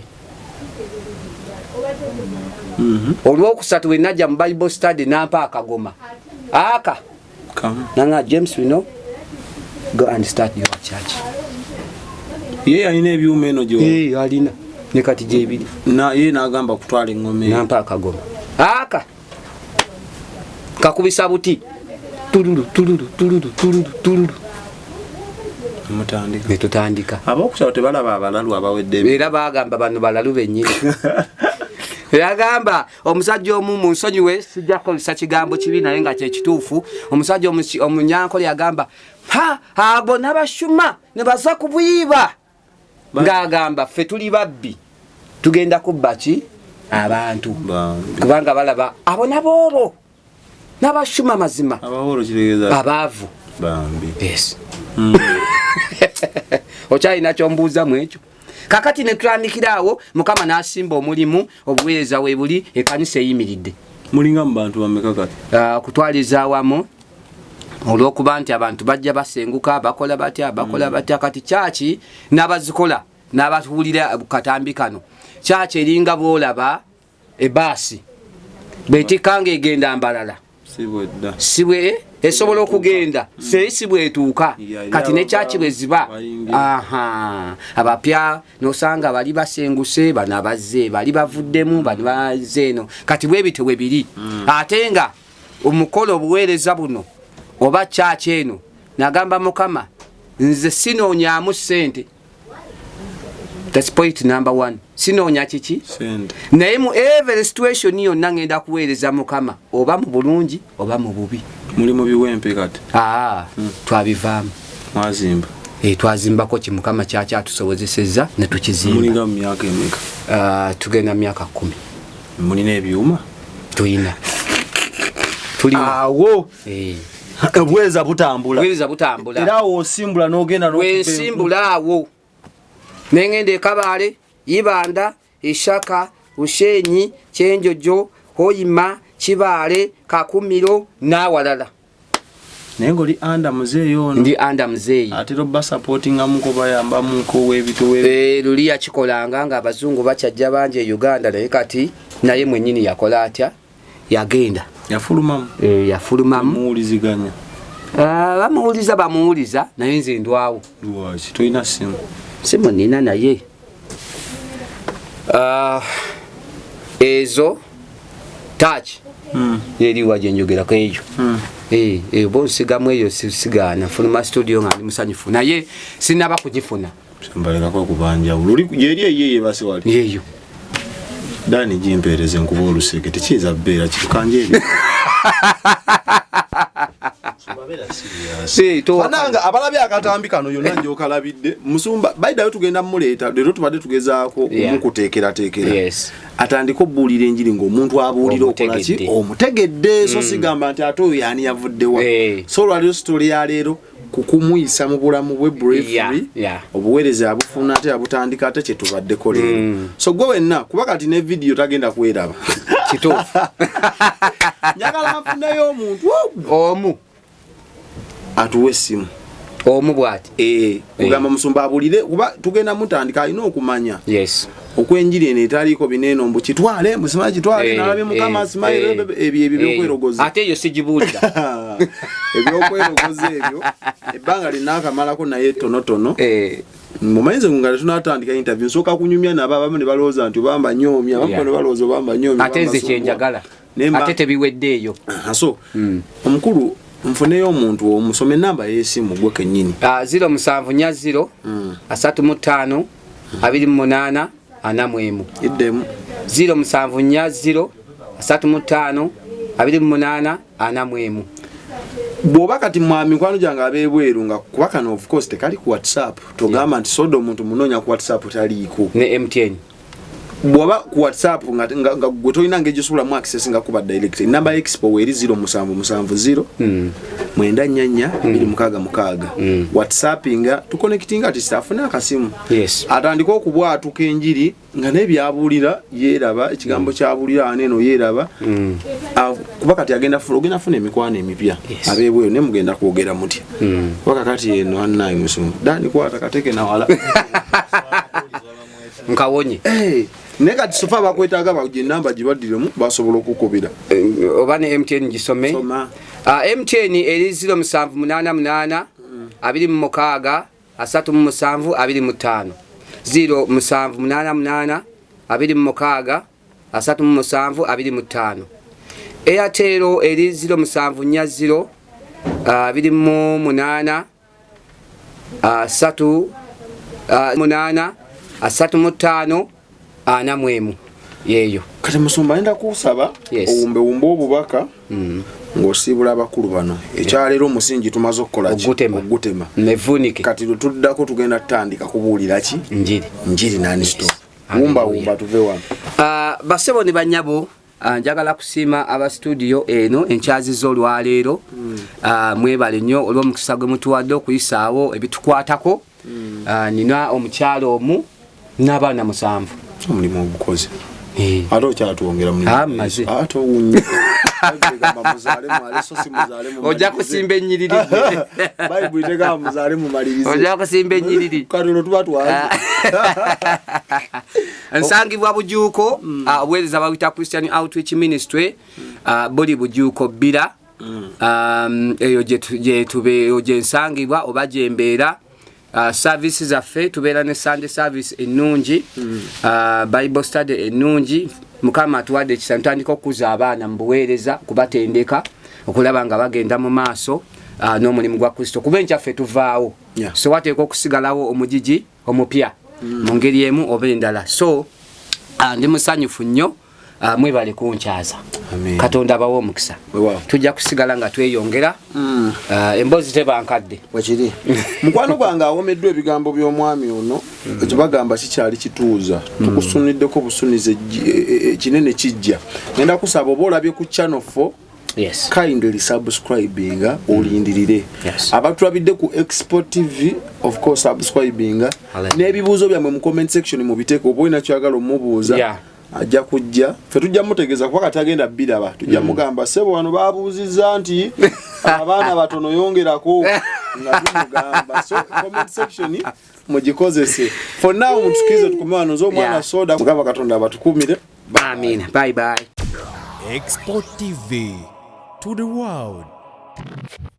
Olwokusatu we najja mu Bible study, nampa akagoma aka. Kamu. Nanga, "James, we know, go and start your church." Ye yalina ebyuma eno gyo? Eh, alina ne kati gyebiri. Na ye n'agamba kutwala eŋŋoma eyo. Nampa akagoma aka, kakubisa buti, tululu tululu tululu tululu tululu. Mutandika. Netutandika. Abokusaba tebalaba abalalu abawedde Era bagamba bano balalu bennyini. Yagamba omusajja omu, munsonyiwe sijja kukozesa kigambo kibi, naye nga kyekituufu, omusajja omunyankole yagamba, "Ha, abo n'abashuma ne baza kubwiba," ng'agamba ffe tuli babbi, tugenda kubba ki abantu. Bambi. Kubanga balaba abo nabooro n'abashuma mazima. Abaworo kitegeeza? Abaavu. Bambi. Yes. Okyalina kyombuuzamu ekyo? Kakati netutandikira awo, Mukama n'asimba omulimu, obuweereza weebuli, ekkanisa eyimiridde. Mulinga mu bantu bameka kati? Okutwaliza awamu Olw'okuba nti abantu bajja basenguka, bakola batya, bakola batya. Kati kyaki n'abazikola n'abatuwulira katambi kano, kyaki eringa bw'olaba ebaasi bwetikka ng'egenda Mbalala, sibwe esobola okugenda seeri, si bwetuuka. Kati ne kyaki bwe ziba, aha, abapya nosanga bali basenguse, bano abazze bali bavuddemu, bano bazze eno. Kati bwe bityo bwe biri. Ate nga omukolo obuweereza buno oba kyaki eno, nagamba Mukama, nze sinoonyamu ssente. That's point number one. Sinoonya kiki, naye mu every situation yonna ngenda kuweereza Mukama, oba mu bulungi oba mu bubi. Muli mu biwempe kati? Aa, twabivaamu. Mwazimba? Eh, twazimbako ki Mukama kyakyatusobozesezza ne tukizimba. Mulinga mu myaka emeka? Ah, tugenda mu myaka 10. Mulina ebyuma? Tuyina, tulina. Awo Eh, obweza butambula. Buweereza butambula. Era awo osimbula n'ogenda n'okuba. Wensimbula awo nengenda ekabaale, Ibanda, Ishaka, Bushenyi, Kyenjojo, Hoima, Kibaale, Kakumiro n'awalala. Naye ng'oli under muzeeyi ono? Ndi under muzeeyi. Atera obba supportingamuko, bayambamuko webito? Eh, luli yakikolanga nga abazungu bakyajja bangi e Uganda, naye kati naye mwennyini yakola atya, yagenda. Yafulumamu? Eh, yafulumamu. Muwuliziganya? Ah, bamuwuliza, bamuwuliza, naye nze ndwawo. Lwaki? Tolina simu? Simu nina, naye ah, ezo touch. Eriwa gyenjogerako eyo? Eh, eh, oba onsigamu eyo, sigaana. Nfuluma studio nga ndi musanyufu, naye sinaba kugifuna. Mbalekako okubanjawulo oli yeri eyo yebase wali. Yeeyo. Dani, gimpeereze nkuba oluseke, tekiyinza kubeera kitukanje ebyo. Eh, Bananga abalabye akatambi kano yonna gyokalabidde, musumba baidayo tugenda muleeta. Leero tubadde tugezaako omukuteekerateekera atandike obuulira enjiri ng'omuntu abuulira okola ki? Omutegedde. Omutegedde. So sigamba nti ate oyo yaani yavuddewa. So olwaliro story ya leero kukumuyisa mu bulamu bwe briefly, obuweereza abufuna ate abutandika ate kyetubaddeko leero. So gwe wenna, kuba kati ne vidiyo tagenda kweraba. Kituufu. Njagala nfuneyo omuntu ogwo omu atuwe essimu. Omu bwati. Eh, kugamba musumba abulire, kuba tugenda mutandika, alina okumanya okwenjiri eno etaliiko bineeno mbu kitwale, mbu simanyi kitwale, nalabye Mukama, simanyi ebyo ebyo byokwerogoza. Ate eyo sigibuulira. Ebyokwerogoza ebyo ebbanga linakamalako naye tonotono. Mumanyize nga tetunatandika interview, nsooka kunyumya nabo, abamu ne balowooza nti obamba nyoomya, abamu ne balowooza obamba nyoomya. Ate nze kyenjagala. Ate tebiweddeeyo. Aha, so omukulu nfuneyo omuntu omusoma enamba y'esimu gwe kennyini. Ah, 0740 35 28 41. Iddemu. 0740 35 28 41. Bw'oba kati mwa mikwano gyange ab'ebweru, nga kuba kano of course tekali ku WhatsApp, togamba nti soda omuntu munoonya ku WhatsApp, taliiko. Ne MTN. Bw'oba ku WhatsApp nga gwe tolina ngeri gyosobolamu access nga kuba direct, enamba ya Expo weeri 0770 944 266. WhatsApp nga tuconnectinga ati afune akasimu, atandike okubwatuka enjiri nga naye byabuulira yeeraba, ekigambo kyabuulira wano eno yeeraba. Ah, kuba kati agenda ogenda funa emikwano emipya ab'ebweru, naye mugenda kwogera mutya? Kuba kakati eno annaye musumba dani kwata kateke nawala. Nkawonye. Eh, naye kati so far bakwetaaga baje enamba gibaddiremu basobola okukubira. Eh, oba ne MTN gisome. Soma. Ah, MTN eri 0788 26 37 25, 0788 26 37 25. Airtel eri 0740 28 3 8 35 41 yeeyo. Kati musumba, ngenda kusaba owumbewumbe obubaka ng'osiibula abakulu bano. Ekyaleero omusingi tumaze okukola ki? Ogutema. Ogutema. Nevunike. Kati lwe tuddako tugenda tutandika kubuulira ki? Njiri. Njiri nonstop. Wumba wumba tuve wano. Ah, basebo ne banyabo, njagala kusiima aba studio eno enkyaziza olwaleero. Mwebale nnyo olw'omukisa gwe mutuwadde okuyisaawo ebitukwatako. Nina omukyalo omu n'abaana 7. Omulimu ogukoze. Eh. Ate okyatwongera mulimu. Ah, maze. Ate owunya. Bayibuli egamba muzaale mwale so si muzaale mumalirize. Ojja kusimba ennyiriri. Bayibuli tegamba muzaale mumalirize. Ojja kusimba ennyiriri. Kati olwo tuba twaze. Nsangibwa Bujuuko, obuweereza bawita Christian Outreach Ministry, buli Bujuuko Bbira. Eyo gye nsangibwa oba gye mbeera. Service zaffe tubeera ne Sunday service ennungi, Bible study ennungi. Mukama atuwadde ekisa, ntandika okukuza abaana mu buweereza, kubatendeka okulaba nga bagenda mu maaso n'omulimu gwa Kristo, kuba enkyaffe tuvaawo. So wateekwa okusigalawo omugigi omupya mu ngeri emu oba endala. So ndi musanyufu nnyo. Mwebale kunkyaza. Amen. Katonda abawe omukisa. Weewaawo. Tujja kusigala nga tweyongera. Emboozi teba nkadde. Wekiri mukwano gwange awomeddwa ebigambo by'omwami ono. Ekyo bagamba kikyali kituuza, tukusuniddeko busunize ekinene kijja. Ngenda kusaba oba olabye ku Channel 4, kindly subscribinga, olindirire. Abatulabidde ku Expo TV, of course subscribinga. Hallelujah. N'ebibuuzo byammwe mu comment section mubiteeke, oba olina kyoyagala omubuuza, ajja kujja, ffe tujja mutegeeza, kuba kati agenda biraba. Tujja mugamba, "Ssebo, wano babuuzizza nti abaana batono, yongerako," nga tumugamba. So comment section mugikozese. For now mutukirize tukome wano. Nze omwana soda. Mugamba Katonda abatukumire. Amina, bye bye. Expo TV to the world.